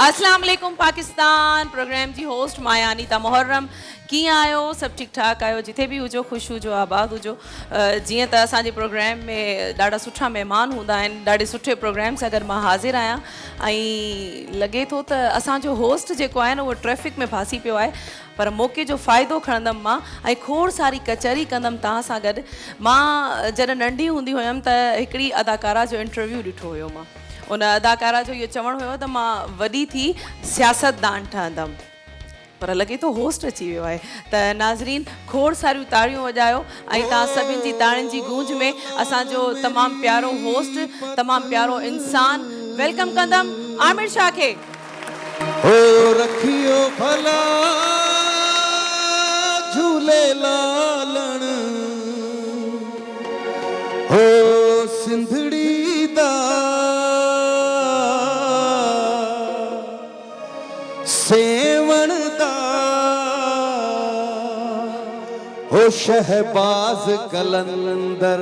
اسلام عليڪم پاڪستان پروگرام جي هوسٽ مان آهيان انيتا محرم. ڪيئن آهيو؟ سڀ ٺيڪ ٺاڪ آهيو؟ جٿي به هجو خوش هجو آباد هجو. جيئن ته اسان جي پروگرام ۾ ڏاڍا سٺا مهمان هوندا آهن، ڏاڍي سٺي پروگرام سان گڏ مان حاضر آهيان ۽ لڳي ٿو ته اسان جو هوسٽ جيڪو آهي نه اهو ٽريفڪ ۾ ڦاسي پيو آهي پر موقعي جو فائدو کڻندم مان ۽ کوڙ ساري ڪچهري ڪندم توهان سان گڏ. مان جڏهن ننڍي هوندي هيم ته هڪڙي اداڪارا جو انٽرويو ڏٺو هيو مان. ان اداڪارا جو اهو چوڻ هيو ته مان وڏي ٿي سياستدان ٺهندم پر لڳي ٿو هوسٽ اچي ويو آهي ته ناظرين کوڙ ساريون تاڙيون وڄايو ۽ توهان سڀن جي تاڙين جي گونج ۾ اسان جو تمام پيارو هوسٽ تمام پيارو انسان welcome ڪندم عامر شاهه کي. هو رکيو ڀلا جهولي لالڻ هو سنڌڙي دا سيوهڻ دا هو شهباز قلندر.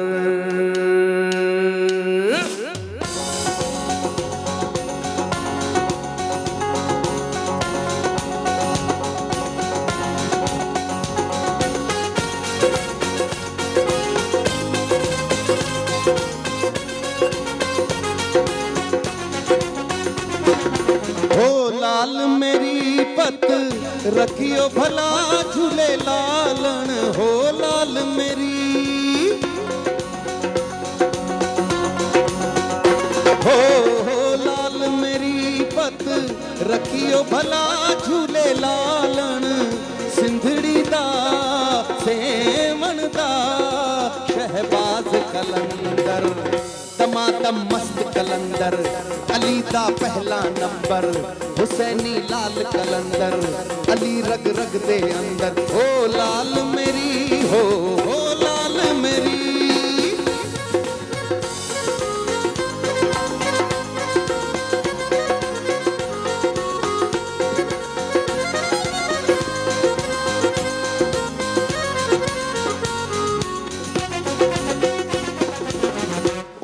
هو لال ميري پت رکيو ڀلا جهولي لالڻ هو لال ميري هو هو لال ميري پت رکيو ڀلا جهولي لالڻ سنڌڙي دا سيوهڻ دا شهباز قلندر دمادم مست قلندر علي دا پهلا نمبر حسيني لال قلندر علي رڳ رڳ دي اندر هو لال ميري هو هو لال ميري.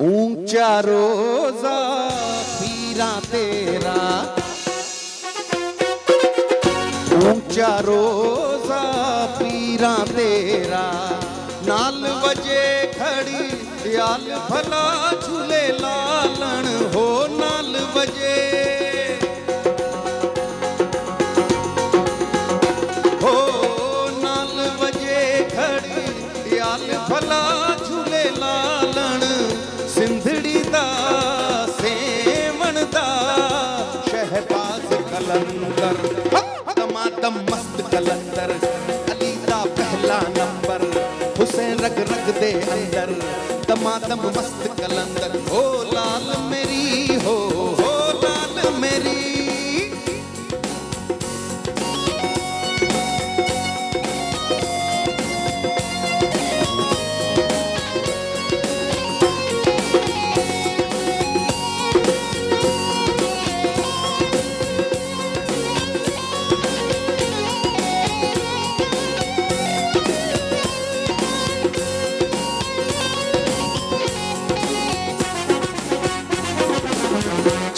اونچا روزا پيران تيرا اونچا روزا پيران تيرا نال وڄي گهڙي يال ڀلا جهولي لالڻ هو نال وڄي هو نال وڄي گهڙي يال ڀلا جهولي لالڻ سنڌڙي دا سيوهڻ دا شهباز قلندر دمادم مست قلندر علي دا پهلا نمبر حسين رڳ رڳ دي اندر دمادم مست قلندر هو لال ميري هو هو لال ميري.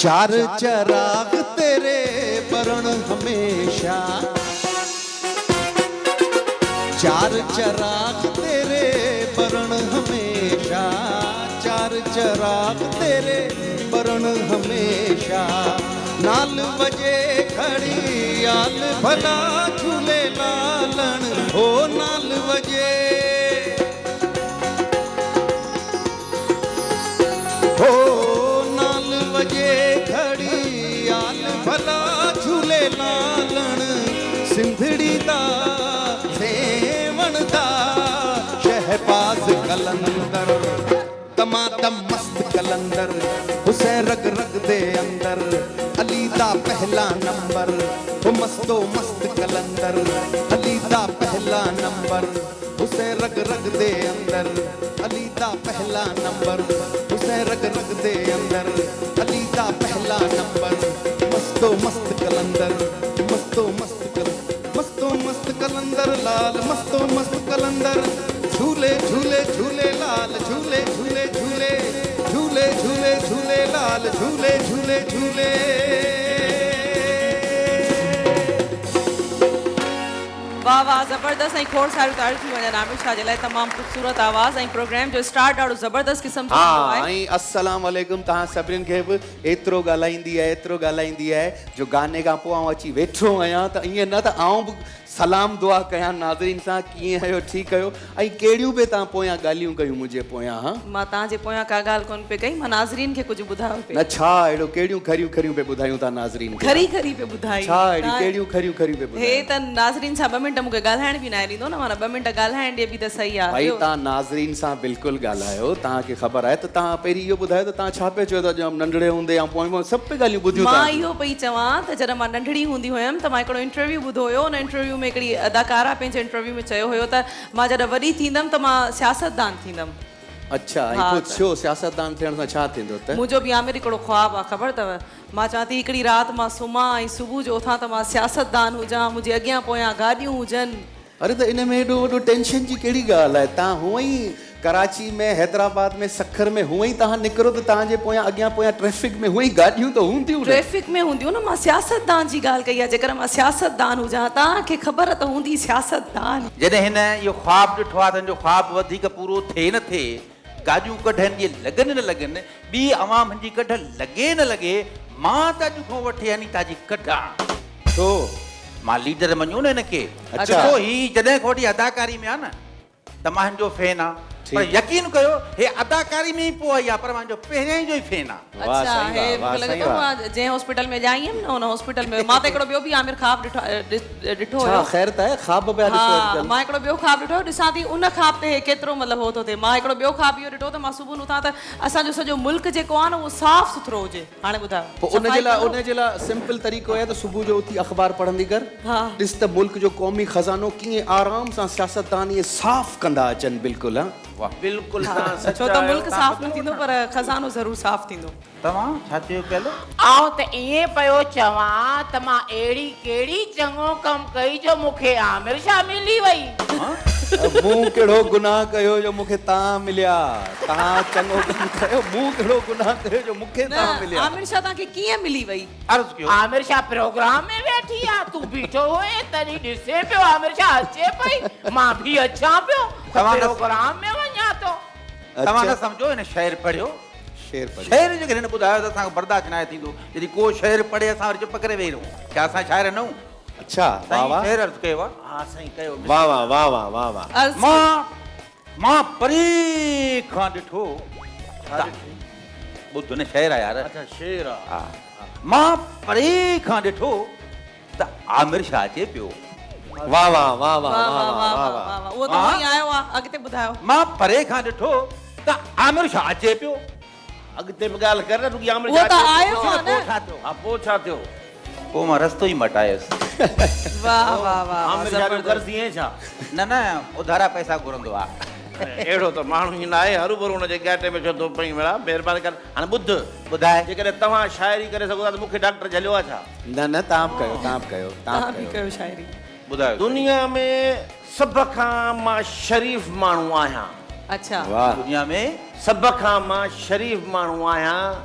چار چراغ تيري ٻرڻ هميشه چار چراغ تيري ٻرڻ هميشه چار چراغ تيري ٻرڻ هميشه نال وڄي گهڙي آل ڀلا جهولي لالڻ هو نال وڄي هو نال وڄي گهڙي آل ڀلا جهولي لالڻ سنڌڙي دا سيوهڻ دا شهباز قلندر دمادم مست قلندر حسين رڳ رڳ دي اندر علي دا پهلا نمبر هو مستو مست قلندر علي دا پهلا نمبر حسين رڳ رڳ دي اندر علي دا پهلا نمبر حسين رڳ رڳ دي اندر علي دا پهلا نمبر مستو مست قلندر مستو مست مستو مست قلندر لال مستو مست قلندر جهولي جهولي جهولي لال جهولي جهولي جهولي جهولي جهولي جهولي لال جهولي جهولي جهولي. زبردست ۽ کوڙ ساريون تاڙيون ٿي وڃن عامر شاهه جي لاء تمام خوبصورت آواز ۽ پروگرام جو اسٽارٽ ڏاڍو زبردست قسم جو ٿيندو ها آهي. ۽ السلام عليڪم توهان سڀنين کي به ايترو ڳالهائيندي آهي ايترو ڳالهائيندي آهي جو گاني کان پوء آئون اچي ويٺو آهيان ته ائين نه ته آئون به سلام دعا ڪيان ناظرين سان ڪيئن آهيو ٺيڪ آهيو ۽ ڪهڙيون به توهان پويان ڳالهيون ڪيون منهنجي پويان ها. مان توهان جي پويان ڪا ڳالهه ڪونه پئي ڪئي مان ناظرين کي ڪجهه ٻڌايو پئي. نه ڇا اهڙو ڪهڙيون کريون کريون پئي ٻڌايون توهان ناظرين کي. کري کري پئي ٻڌائي. ڇا اهڙيون ڪهڙيون کريون کريون پئي ٻڌايون. هي ته ناظرين سان ٻه منٽ مون کي ڳالهائڻ به ناهي ڏيندو نه معنيٰ ٻه منٽ ڳالهائڻ ڏي به ته صحيح آ. ڀائي توهان ناظرين سان بلڪل ڳالهايو توهان کي خبر آهي ته توهان پهرين اهو ٻڌايو ته توهان ڇا پئي چيو ته اڄ ننڍڙي هوندي ۽ پويان پويان سڀ پئي ڳالهيون ٻڌيون مان توهان جون. اهو پئي چوان ته جڏهن مان ننڍڙي هوندي هيم ته مان هڪڙو انٽرويو ٻڌو هيو ان انٽرويو ۾ هڪڙي اداڪارا پنهنجي انٽرويو ۾ چيو هيو ته مان جڏهن وڏي ٿيندم ته مان سياستدان ٿيندم. اڇا ۽ ها پوء ته. ڇو سياستدان ٿيڻ سان ڇا ٿيندو ته. منهنجو به عامر هڪڙو خواب آ خبر اٿو مان چوان ٿي هڪڙي رات مان سمهان ۽ صبح جو اٿان ته مان سياستدان هجان منهنجي اڳيان پويان گاڏيون هجن. اري ته ان ۾ ايڏو وڏو ٽينشن جي ڪهڙي ڳالهه آهي تان هونئن ئي ڪراچي ۾ حيدرآباد ۾ سکر ۾ هونئن ئي توهان نڪرو ته توهان جي پويان اڳيان پويان ٽريفڪ ۾ هونئن ئي گاڏيون ته هونديون نه. ٽريفڪ ۾ هونديون نه مان سياستدان جي ڳالهه ڪئي آهي جيڪڏهن مان سياستدان هجان ها توهان کي خبر ته هوندي سياستدان. جڏهن هن اهو خواب ڏٺو آهي ته هن جو خواب وڌيڪ پورو ٿئي نه ٿئي، گاڏيون ڪڍ هن جي لڳن نه لڳن، ٻي عوام هن جي ڪڍ لڳي نه لڳي، مان ته اڄ کان وٺي انيتا جي ڪڍ آهيان. ڇو؟ مان ليڊر مڃيو نه هن کي. اڇا. ڏسو هي جڏهن کان وٺي اداڪاري ۾ آهي نه ته مان هن جو فين آهيان. پر يقين ڪيو هي اداڪاري ۾ ئي پوء آئي آهي پر مان هن جو پهريائين جو ئي فين آهيان. واه اڇا سائين هي واه واه مونکي لڳي سائين ٿو واه. مان جنهن هاسپيٽل ۾ ڄائي هيم نه ان هاسپيٽل ۾ مان ته هڪڙو ٻيو به عامر خواب ڏٺو ڏٺو ڇا هيو. خير ته آهي خواب پيا ڏسو ها اڄڪلهه. مان هڪڙو ٻيو خواب ڏٺو هيو ڏسان ٿي ان خواب تي هي ڪيترو مطلب هو ٿو ٿئي مان هڪڙو ٻيو خواب اهو ڏٺو ته مان صبح اٿان ته اسان جو سڄو ملڪ جيڪو آهي نه اهو صاف سٿرو هجي هاڻي ٻڌايو پوء ان جي صفائي لاء ڪندو؟ ان جي لاء سمپل طريقو اهي ته صبح جو اٿي اخبار پڙهندي ڪر ها. ڏس ته ملڪ جو قومي خزانو ڪيئن آرام سان سياستدان ائين صاف ڪندا اچن بلڪل ها. واه بلڪل توهان ڇو سچا ته آهيو. ملڪ صاف نه ٿيندو پر خزانو ضرور صاف ٿيندو. توهان ڇا چيو پيل؟ آئون ته ائين پيو چوان ته مان اهڙي ڪهڙي چڱو ڪم ڪئي جو مون کي عامر شاهه ملي وئي. مون ڪهڙو گناهه ڪيو جو مون کي توهان مليا. توهان چڱو ڪم ڪيو مون ڪهڙو گناهه ڪيو جو مون کي توهان نه مليا. عامر شاهه توهان کي ڪيئن ملي وئي؟ عرض ڪيو. عامر شاهه پروگرام ۾ ويٺي آ تون بيٺو هئين تڏهن ڏسين پيو عامر شاهه اچي پئي مان به اچان پيو ته پروگرام ۾ وڃان ٿو. توهان نه سمجهو هن شعر پڙهيو. شعر پڙهيو. شعر جيڪڏهن هن ٻڌايو ته اسان کان برداشت ناهي ٿيندو. جڏهن ڪو شعر پڙهي اسان وري چپ ڪري ويهي رهون. ڇا اسان شاعر نه هون؟ اڇا واه واه. سائين شعر عرض ڪيو آ. ها سائين ڪيو. واه واه واه واه واه واه. عرض ڪيو. مان مان پري کان ڏٺو. ڇا ڏٺو؟ ٻڌ نه شعر آ يار. اڇا شعر آ. ها مان پري کان ڏٺو ته عامر شاهه اچي پيو. واه واه واه واه واه واه واه واه واه واه واه واه اهو ته هونئن ئي آيو آ اڳتي ٻڌايو. مان پري کان ڏٺو ته عامر شاهه اچي پيو. اڳتي به ڳالهه ڪر نه رڳي عامر اهو شاهه ته اچي پيو. آيو آ نه. پوء ڇا ٿيو؟ ها پوء ڇا ٿيو؟ پوء مان رستو ئي مٽايس. واه واه واه عامر شاهه جو زبردست. قرض ائين ڇا؟ نه نه اڌارا پئسا گهرندو آ. اهڙو ته ماڻهو ئي ناهي هروڀرو هن جي ڳاٽي ۾ ڇو ٿو پئين مڙا مهرباني ڪر هاڻي ٻڌ. ٻڌاء. جيڪڏهن توهان شاعري ڪري سگهو ٿا ته مون کي ڊاڪٽر جهليو آ ڇا؟ نه نه توهان به ڪيو توهان به ڪيو توهان به ڪيو شاعري. ٻڌايو. دنيا ۾ سڀ کان مان شريف ماڻهو آهيان. اڇا. واه. دنيا ۾. سڀ کان مان شريف ماڻهو آهيان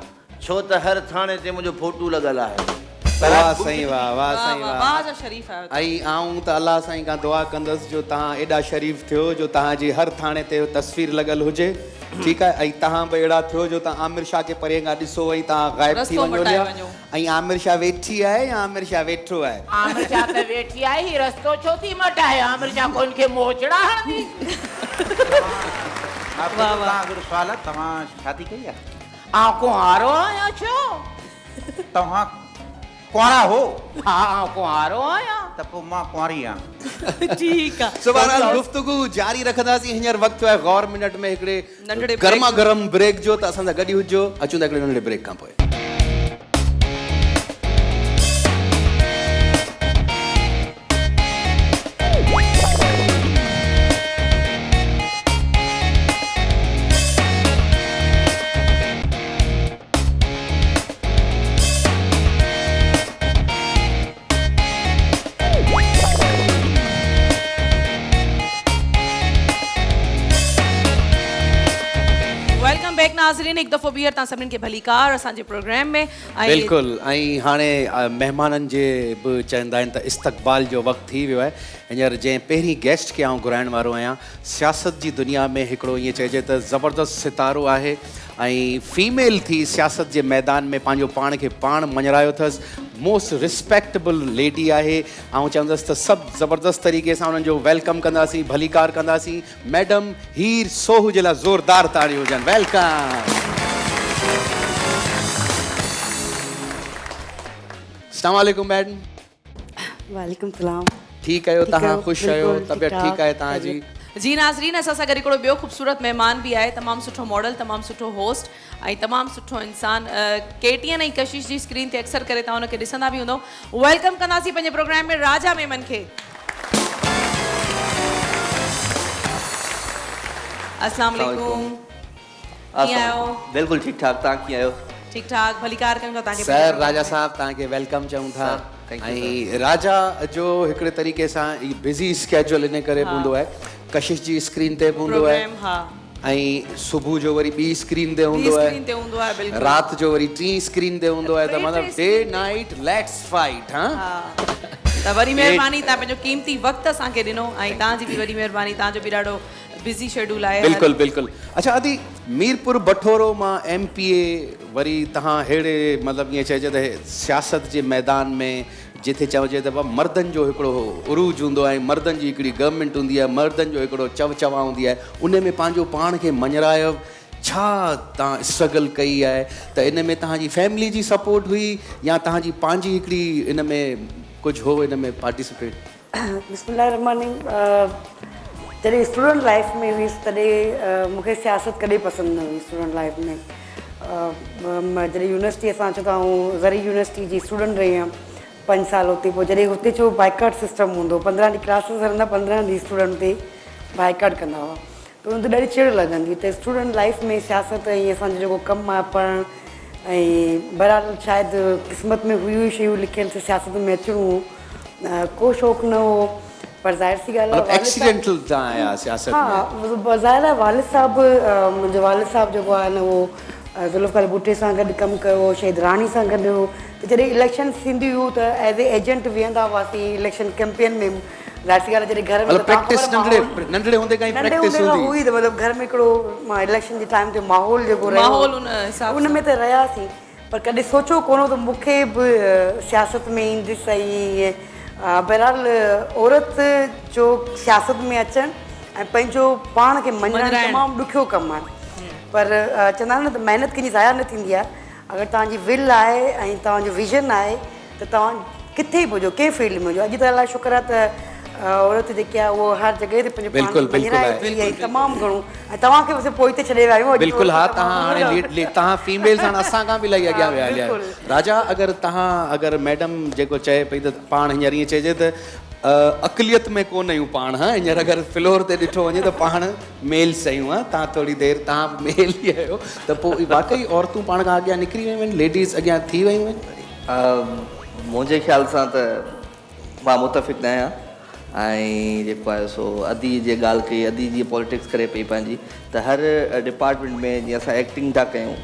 ڇو ته هر ٿاڻي تي منهنجو فوٽو لڳل آهي. واه سائين واه واه سائين واه واه. واه جا شريف آهيو توهان. ۽ آئون ته الله سائين کان دعا ڪندس جو توهان ايڏا شريف ٿيو جو توهان جي هر ٿاڻي تي تصوير لڳل هجي ٺيڪ آهي ۽ توهان به اهڙا ٿيو جو توهان عامر شاهه کي پري کان ڏسو ۽ توهان غائب ٿي رستو وڃو مٽائي ليا وڃو. ۽ عامر شاهه ويٺي آهي يا عامر شاهه ويٺو آهي. عامر شاهه ته ويٺي آهي هي رستو ڇو ٿي مٽائي عامر شاهه ڪو هن کي موچڙا هڻندي. واه واه توهان هڪڙو سوال آهي توهان شادي ڪئي آهي. آئون ڪنوارو آهيان ڇو؟ توهان ڪنوارا هو؟ ها آئون ڪنوارو آهيان. ته پوء مان ڪنواري آهيان. ٺيڪ آ. سو بهرحال گفتگو جاري رکنداسين هينئر وقت ٿيو آهي غور منٽ ۾ هڪڙي ننڍڙي بريڪ گرما جو. گرم بريڪ جو ته اسان سان گڏ ئي هجو اچون ٿا هڪڙي ننڍڙي بريڪ کان پوء. Welcome back. بيڪ ناظرين هڪ دفعو ٻيهر توهان سڀني کي ڀليڪار اسان جي پروگرام ۾. بلڪل ۽ هاڻي مهمانن جي به چوندا آهن ته استقبال جو وقت ٿي ويو آهي هينئر جنهن پهرين گيسٽ کي آئون گهرائڻ وارو آهيان سياست جي دنيا ۾ هڪڙو ائين چئجي ته زبردست ستارو آهي ۽ فيميل ٿي سياست جي ميدان ۾ پنهنجو پاڻ کي پاڻ مڃرايو اٿس موسٽ رسپيڪٽبل ليڊي آهي آئون چوندس ته سڀ زبردست طريقي سان انهن جو welcome ڪنداسين ڀليڪار ڪنداسين ميڊم هير سوهو جي لاء زوردار تاڙيون هجن welcome. اسلام عليڪم ميڊم. وعليڪم سلام. ٺيڪ آهيو توهان خوش آهيو طبيعت ٺيڪ آهي توهان جي. جي ناظرين اسان سان گڏ هڪڙو ٻيو خوبصورت مهمان به آهي تمام سٺو ماڊل تمام سٺو هوسٽ ۽ تمام سٺو انسان ڪي ٽي اين ۽ ڪشش جي اسڪرين تي اڪثر ڪري توهان ان کي ڏسندا به هوندو welcome ڪنداسين پنهنجي پروگرام ۾ راجا ميمن کي. اسلام عليڪم ڪيئن آهيو؟ بلڪل ٺيڪ ٺاڪ توهان ڪيئن آهيو؟ ٺيڪ ٺاڪ ڀليڪار ڪيون ٿا توهان کي سر راجا صاحب توهان کي welcome چئون ٿا ۽ راجا جو هڪڙي طريقي سان هي بزي اسڪيجول ان ڪري به هوندو آهي ڪشش جي اسڪرين تي به هوندو آهي ۽ صبح جو وري ٻي اسڪرين تي هوندو آهي رات جو وري ٽين اسڪرين تي هوندو آهي ته مطلب ڊي نائيٽ let's fight ها. ته وڏي مهرباني توهان پنهنجو قيمتي وقت اسان کي ڏنو ۽ توهان جي به وڏي مهرباني توهان جو به ڏاڍو بزي شيڊول آهي. بلڪل بلڪل اڇا ادي ميرپور بٺورو مان ايم پي اي وري تهان ههڙي مطلب ائين چئجي ته سياست جي ميدان ۾ جتي چئجي ته بابا مردن جو هڪڙو عروج هوندو آهي مردن جي هڪڙي گورنمينٽ هوندي آهي مردن جو هڪڙو چو چوان هوندي آهي ان ۾ پنهنجو پاڻ کي مڃرايو ڇا تهان اسٽرگل ڪئي آهي ته ان ۾ تهان جي فيملي جي سپورٽ هئي يا تهان جي پنهنجي هڪڙي ان ۾ ڪجهه هو ان ۾ پارٽيسپيٽ. بسم الله الرحمٰن الرحيم جڏهن اسٽوڊنٽ لائيف ۾ هيس تڏهن مون کي سياست ڪڏهن پسند نه هئي اسٽوڊنٽ لائيف ۾ جڏهن يونيورسٽي اسان ڇو ته آئون زرعي يونيورسٽي جي اسٽوڊنٽ رهي آهيان پنج سال اتي پوء جڏهن هتي ڇو بائيڪاٽ سسٽم هوندو هو پندرهن ڏينهن ڪلاسز هلندا پندرهن ڏينهن اسٽوڊنٽ تي بائيڪاٽ ڪندا هئا ته ان تي ڏاڍي چڙ لڳندي هئي ته اسٽوڊنٽ لائيف ۾ سياست ۽ اسان جو جيڪو ڪم آهي پڙهڻ ۽ بهرحال شايد قسمت ۾ هيون شيون لکيل ته سياست ۾ اچڻو هو ڪو شوق نه هو پر ظاهر سي ڳالهه آهي مطلب ايڪسيڊنٽل تان آيا سياست ۾. ها ظاهر آهي والد صاحب منهنجو والد صاحب جيڪو آهي نه اهو ذوالفقار ڀٽي سان گڏ ڪم ڪيو هو شهيد راڻي سان گڏ هو ته جڏهن اليڪشنس ٿينديون هيون ته ايز اي ايجنٽ ويهندا هئاسين اليڪشن ڪيمپين ۾ ظاهر سي ڳالهه آهي جڏهن گهر ۾ مطلب پريڪٽس ننڍڙي ننڍڙي هوندي کان ئي پريڪٽس هوندي هئي ته مطلب گهر ۾ هڪڙو اليڪشن جي ٽائيم تي ماحول جيڪو رهيو ماحول ان حساب ان ۾ ته رهياسين پر ڪڏهن سوچيو ڪونه هو ته مون کي به سياست ۾ ايندس ۽ ائين بهرحال عورت جو سياست ۾ اچڻ ۽ پنهنجو پاڻ کي مڃرائڻ تمام ڏکيو ڪم آهي پر چوندا آهن نه ته محنت ڪنهن جي ضايع نه ٿيندي آهي اگر توهان جي ول آهي ۽ توهان جو ويزن آهي ته توهان ڪٿي به هجو ڪنهن فيلڊ ۾ هجو اڄ ته الله جو شڪر آهي ته عورت جيڪي آهي اهو هر جڳهه تي پنهنجو پاڻ کي مڃرائي ٿي ۽ تمام گهڻو ۽ توهان کي به پوئتي ڇڏي ويا آهيون بلڪل ها توهان هاڻي ليڊ توهان فيميلز هاڻي اسان کان به الاهي اڳيان ويا هليا آهيو راجا اگر توهان اگر ميڊم جيڪو چئي پئي ته پاڻ هينئر ائين چئجي ته اقليت ۾ ڪونه آهيون پاڻ ها هينئر اگر فلور تي ڏٺو وڃي ته پاڻ ميلز آهيون ها توهان ٿوري دير توهان به ميل ئي آهيو ته پوء واقعي عورتون پاڻ کان اڳيان نڪري ويون آهن ليڊيز اڳيان ٿي ويون آهن. منهنجي خيال سان ته مان متفق نه آهيان ۽ جيڪو آهي سو ادي جي ڳالهه ڪئي ادي جيئن پاليٽڪس ڪري پئي پنهنجي ته هر ڊپارٽمينٽ ۾ جيئن اسان ايڪٽنگ ٿا ڪيون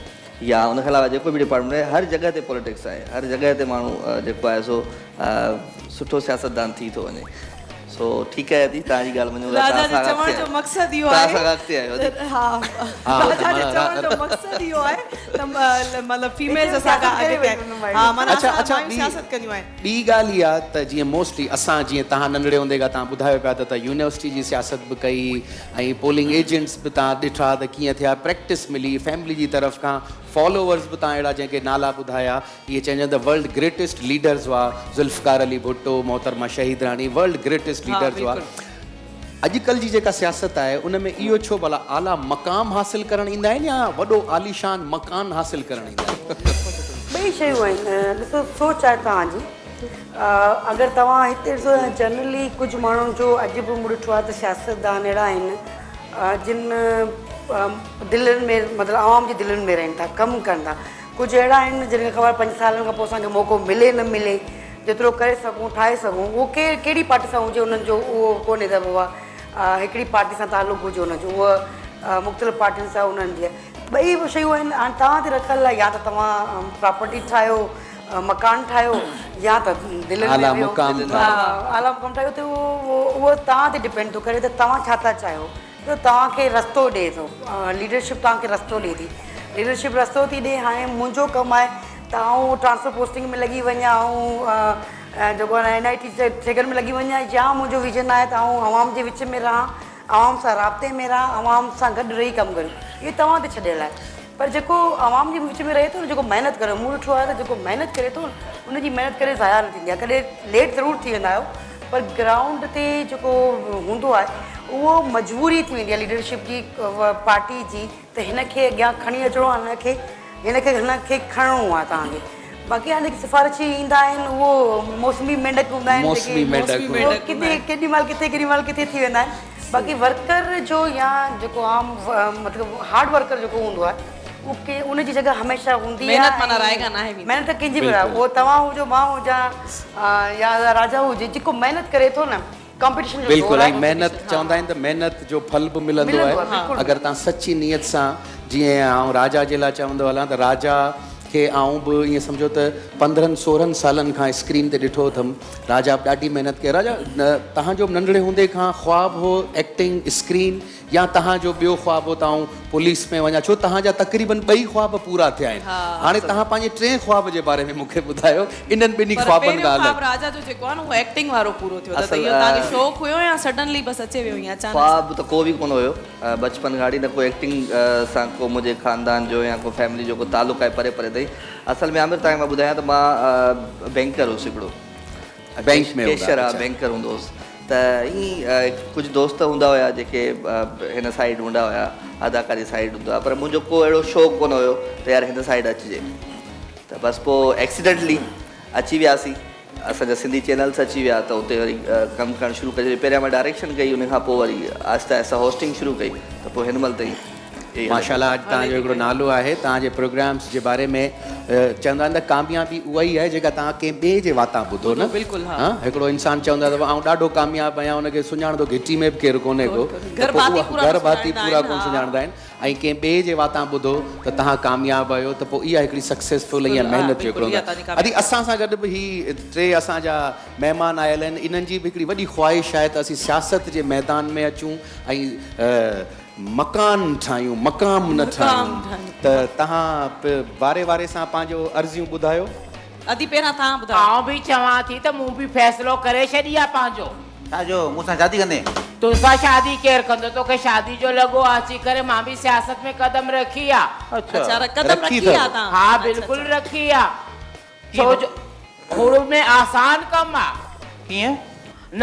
يا ان کان علاوه جيڪو به ڊپارٽمينٽ آهي هر جڳهه تي پاليٽڪس آهي هر جڳهه تي ماڻهو جيڪو آهي سو سٺو سياستدان ٿي ٿو وڃي سو ٺيڪ آهي ادي توهان جي ڳالهه مڃون ٿا راجا جي چوڻ جو مقصد اهو آهي توهان اسان کان اڳتي آهيو ادي ها راجا جي چوڻ جو مقصد اهو آهي ته مطلب فيميلز اسان کان اڳتي آهن ها معنيٰ اسان مايون سياست ڪنديون آهن. ٻي ڳالهه اها ته جيئن موسٽلي اسان جيئن توهان ننڍڙي هوندي کان توهان ٻڌايو پيا ته توهان يونيورسٽي جي سياست به ڪئي ۽ پولنگ ايجنٽس به توهان ڏٺا ته ڪيئن ٿيا پريڪٽس ملي فيملي جي طرف کان فالوورز به توهان اهڙا جنهن کي نالا ٻڌايا اهي چئجن ته ورلڊ گريٽيسٽ ليڊرز هئا ذوالفقار علي ڀٽو، محترمه شهيد راڻي ورلڊ گريٽيسٽ ليڊرز هئا. اڄڪلهه جي جيڪا سياست آهي ان ۾ اهو ڇو ڀلا اعليٰ مقام حاصل ڪرڻ ايندا آهن يا وڏو عاليشان مڪان حاصل ڪرڻ ايندا آهن؟ ٻئي شيون آهن ڏسو سوچ آهي توهان جي اگر توهان هتي ڏسو جنرلي ڪجهه ماڻهن جو اڄ به مون ڏٺو آهي ته سياستدان اهڙا آهن جن دلين ۾ مطلب عوام جي دلين ۾ رهن ٿا ڪم ڪن ٿا ڪجهه اهڙا آهن جن کي خبر آهي پنج سالن کان پوء اسان کي موقعو ملي نه ملي جيترو ڪري سگهون ٺاهي سگهون اهو ڪير ڪهڙي پارٽي سان هجي انهن جو اهو ڪونهي ته بابا هڪڙي پارٽي سان تعلق هجي انهن جو اهو مختلف پارٽين سان انهن جي آهي. ٻئي شيون آهن هاڻي توهان تي رکيل آهي يا ته توهان پراپرٽي ٺاهيو مڪان ٺاهيو يا ته دلين ۾ اعليٰ ويهو مقام ٺاهيو. اعليٰ مقام ٺاهيو ته اهو توهان تي ڊپينڊ ٿو ڪري ته توهان ڇا ٿا چاهيو ته توهان کي رستو ڏئي ٿو ليڊرشپ توهان کي رستو ڏئي ٿي ليڊرشپ رستو ٿي ڏئي هاڻي منهنجو ڪم آهي ته آئون ٽرانسفر پوسٽنگ ۾ لڳي وڃان آئون جيڪو آهي اين I ٽي ٺيڪن ۾ لڳي وڃان يا منهنجو ويزن آهي ته آئون عوام جي وچ ۾ رهان عوام سان رابطي ۾ رهان عوام سان گڏ رهي ڪم ڪريون اهو توهان تي ڇڏيل آهي پر جيڪو عوام جي وچ ۾ رهي ٿو نه جيڪو محنت ڪري مون ڏٺو آهي ته جيڪو محنت ڪري ٿو ان جي محنت ڪڏهن ضايع نه ٿيندي آهي ڪڏهن ليٽ ضرور ٿي ويندا آهيو پر گرائونڊ تي جيڪو هوندو آهي اهو مجبوري ٿي ويندي آهي ليڊرشپ جي پارٽي جي ته هن کي اڳيان کڻي اچڻو آهي هن کي هن کي هن کي کڻڻو آهي توهان کي باقي هاڻي جيڪي سفارشي ايندا آهن اهو موسمي مينڍڪ هوندا آهن موسمي مينڍڪ اهو ڪٿي ڪيڏي مهل ڪٿي ڪيڏي مهل ڪٿي ٿي ويندا آهن باقي ورڪر جو يا جيڪو عام مطلب هارڊ ورڪر جيڪو هوندو آهي اهو ڪي ان جي جڳهه هميشه هوندي آهي محنت معنيٰ رائگان ناهي ويندي محنت ڪنهن جي به اهو توهان هجو مان هجان يا راجا هجي جيڪو محنت ڪري ٿو نه ڪامپيٽيشن جو بلڪل دور ۽ آهي محنت چوندا آهن ته محنت جو ڦل به ملندو آهي اگر توهان سچي نيت سان جيئن آئون راجا جي لاء چوندو هلان ته راجا کي آئون به ائين سمجهو ته پندرهن سورهن سالن کان اسڪرين تي ڏٺو اٿم راجا به ڏاڍي محنت ڪئي راجا توهان جو به ننڍڙي هوندي کان خواب هو ايڪٽنگ اسڪرين يا توهان جو ٻيو خواب هو ته آئون پوليس ۾ وڃان ڇو توهان جا تقريبن ٻئي خواب پورا ٿيا آهن هاڻي توهان پنهنجي ٽئين خواب جي باري ۾ مون کي ٻڌايو انهن ٻنهي پر خوابن پهريون کان الڳ. خواب راجا جو جيڪو آهي نه اهو ايڪٽنگ وارو پورو ٿيو ته اصل اهو توهان کي شوق هيو يا سڊنلي بس اچي ويو ائين اچانڪ سان؟ خواب ته ڪو به ڪونه هيو بچپن کان وٺي نه ڪو ايڪٽنگ سان ڪو منهنجي خاندان جو يا ڪو فيملي جو ڪو تعلق آهي پري پري تائين اصل ۾ عامر توهان کي مان ٻڌايان ته مان بينڪر هوس هڪڙو بينڪ ۾ هوندا ڪيشر ها اڇا. بينڪر هوندو هوس ته ائين ڪجهه دوست هوندا هيا جيڪي هن سائيڊ هوندا هيا اداڪاري سائيڊ هوندا هيا پر منهنجو ڪو اهڙو شوق ڪونه هيو ته يار هن سائيڊ اچجي ته بس پوء ايڪسيڊنٽلي اچي وياسين اسان جا سنڌي چينلس اچي ويا ته اتي وري ڪم ڪرڻ شروع ڪري ڇڏيو پهريان مان ڊائريڪشن ڪئي ان کان پوء وري آهستي آهستي هوسٽنگ شروع ڪئي ته پوء هن مهل تائين ماشاء الله اڄ توهان جو هڪڙو نالو آهي توهان جي پروگرامس جي باري ۾ چوندا آهن ته ڪاميابي اها ئي آهي جيڪا توهان ڪنهن ٻئي جي واتان ٻڌو نه بلڪل ها ها هڪڙو انسان چوندو آهي ته آئون ڏاڍو ڪامياب آهيان ان کي سڃاڻندو گهٽي ۾ به ڪير ڪونهي ڪو گهر ڀاتي پورا گهر ڀاتي پورا ڪونه سڃاڻندا آهن ۽ ڪنهن ٻئي جي واتان ٻڌو ته توهان ڪامياب آهيو ته پوء اها هڪڙي سڪسيسفل ۽ محنت جو هڪڙو ادي اسان سان گڏ به هي ٽي اسان جا مهمان آيل آهن انهن جي به هڪڙي وڏي خواهش آهي ته اسين سياست جي ميدان ۾ اچون ۽ مڪان ٺاهيون مقام نه ٺاهيون ته توهان به واري واري سان پنهنجو عرضيون ٻڌايو. ادي پهريان توهان ٻڌايو. آئون به چوان ٿي ته مون به فيصلو ڪري ڇڏي آ پنهنجو. ڇا جو مون سان شادي ڪندين؟ تو سان شادي ڪير ڪندو توکي شادي جو لڳو آ اچي ڪري مان به سياست ۾ قدم رکي آ. اڇا قدم رکي رکي آ اٿو. توهان. ها بلڪل رکي آ. ڇو جو هن ۾ آسان ڪم آ. ڪيئن؟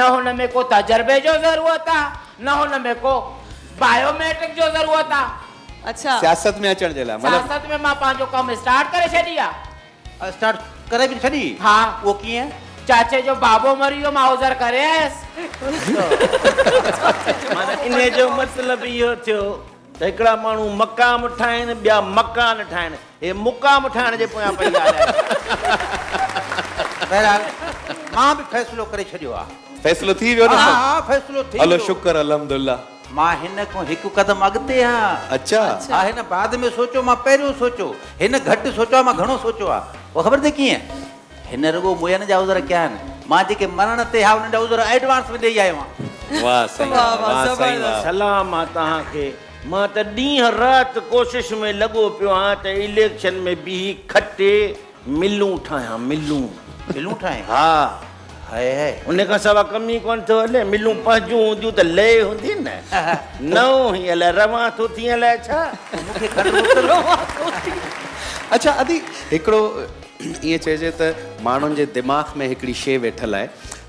نه هن ۾ ڪو تجربي جو ضرورت آ، نه هن ۾ ڪو بايوميٽرڪ جو ضرورت آ. اڇا. سياست ۾ اچڻ جي لاء مطلب. سياست ۾ مان پنهنجو ڪم اسٽارٽ ڪري ڇڏي آ. اسٽارٽ ڪري به ڇڏي؟ ها. اهو ڪيئن؟ چاچي جو بابو مري ويو، مان عذر ڪري آيس. معنيٰ انهيء جو مطلب اهو ٿيو ته هڪڙا ماڻهو مقام ٺاهين، ٻيا مڪان ٺاهين. هي مقام ٺاهڻ جي پويان پئي ڳالهائي. بهرحال مان به فيصلو ڪري ڇڏيو آ. فيصلو ٿي ويو نه ها ها فيصلو ٿي ويو. هلو شڪر الحمدلله. مان هن کان هڪ قدم اڳتي آهيان. اڇا. ها هن بعد ۾ سوچيو مان پهريون سوچيو. هن گهٽ سوچيو آ مان گهڻو سوچيو آ. اها خبر اٿئي ڪيئن؟ هن رڳو مئن جا عذر ڪيا آهن. مان جيڪي مرڻ تي ها انهن جا عذر ايڊوانس ۾ ڏيئي آيو آهيان. واه سائين واه واه سائين واه. سلام آ توهان کي. مان ته ڏينهن رات ڪوشش ۾ لڳو پيو آهيان ته اليڪشن ۾ بيهي کٽي ملون ٺاهيان ملون. ملون ٺاهين؟ ها. High high. ان کان سوا ڪم ئي ڪونه ٿو هلي. ملون پنهنجون هونديون ته لئي هوندي نه. نئون هي الائي روان ٿو ٿئين الائي ڇا. مون کي کنڊ موڪل. اڇا ادي هڪڙو ائين چئجي ته ماڻهن جي دماغ ۾ هڪڙي شيء ويٺل آهي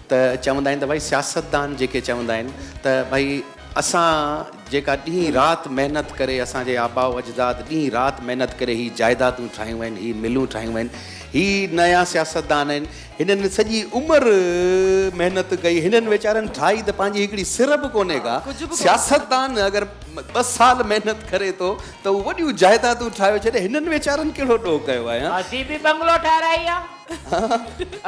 ته چوندا آهن ته ڀائي سياستدان جيڪي چوندا آهن ته ڀائي اسان جيڪا ڏينهن رات محنت ڪري اسان جي آباء و اجداد ڏينهن رات محنت ڪري هي جائدادون ٺاهيون آهن هي ملون ٺاهيون آهن هي نيا سياستدان آهن هنن سڄي عمر محنت ڪئي هنن ويچارن ٺاهي ته پنهنجي هڪڙي سر به ڪونهي ڪا سياستدان اگر ٻه سال محنت ڪري ٿو ته هو وڏيون جائدادون ٺاهيو ڇڏي هنن ويچارن ڪهڙو ڏوهه ڪيو آهي ها. اسين به بنگلو ٺاهرائي آ.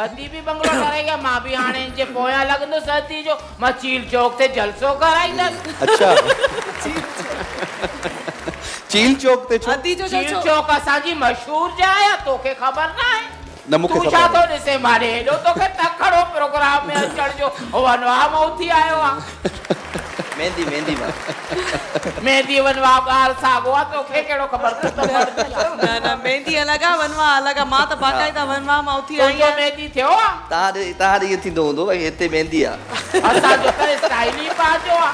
ادي به بنگلو ٺاراهي آ مان به هاڻي هن جي پويان لڳندس ادي جو مان چيل چوڪ تي جلسو ڪرائيندس. اڇا چيل چوڪ تي ڇو؟ ادي جو چيل جلسو. چوڪ اسان جي مشهور جاء آ توکي خبر ناهي؟ نه مون کي تون خبر ڇا ناهي. ٿو ڏسين ماني هيڏو توکي تڪڙو پروگرام ۾ اچڻ جو ونواهه مان اٿي آيو آن. ميندي ميندي مان. ميندي ونواهه ڳالهه ساڳو آ توکي ڪهڙو خبر تون ته مرد آن. نه نه ميندي الڳ آ ونواهه الڳ آ مان ته باقاعده ونواهه مان اٿي آئي تنهنجو آهيان. ميندي ٿيو آ؟ توهان ڏي توهان ڏي ائين ٿيندو هوندو ڀئي هتي ميندي آ. اسان جو ته اسٽائيل ئي پنهنجو آ.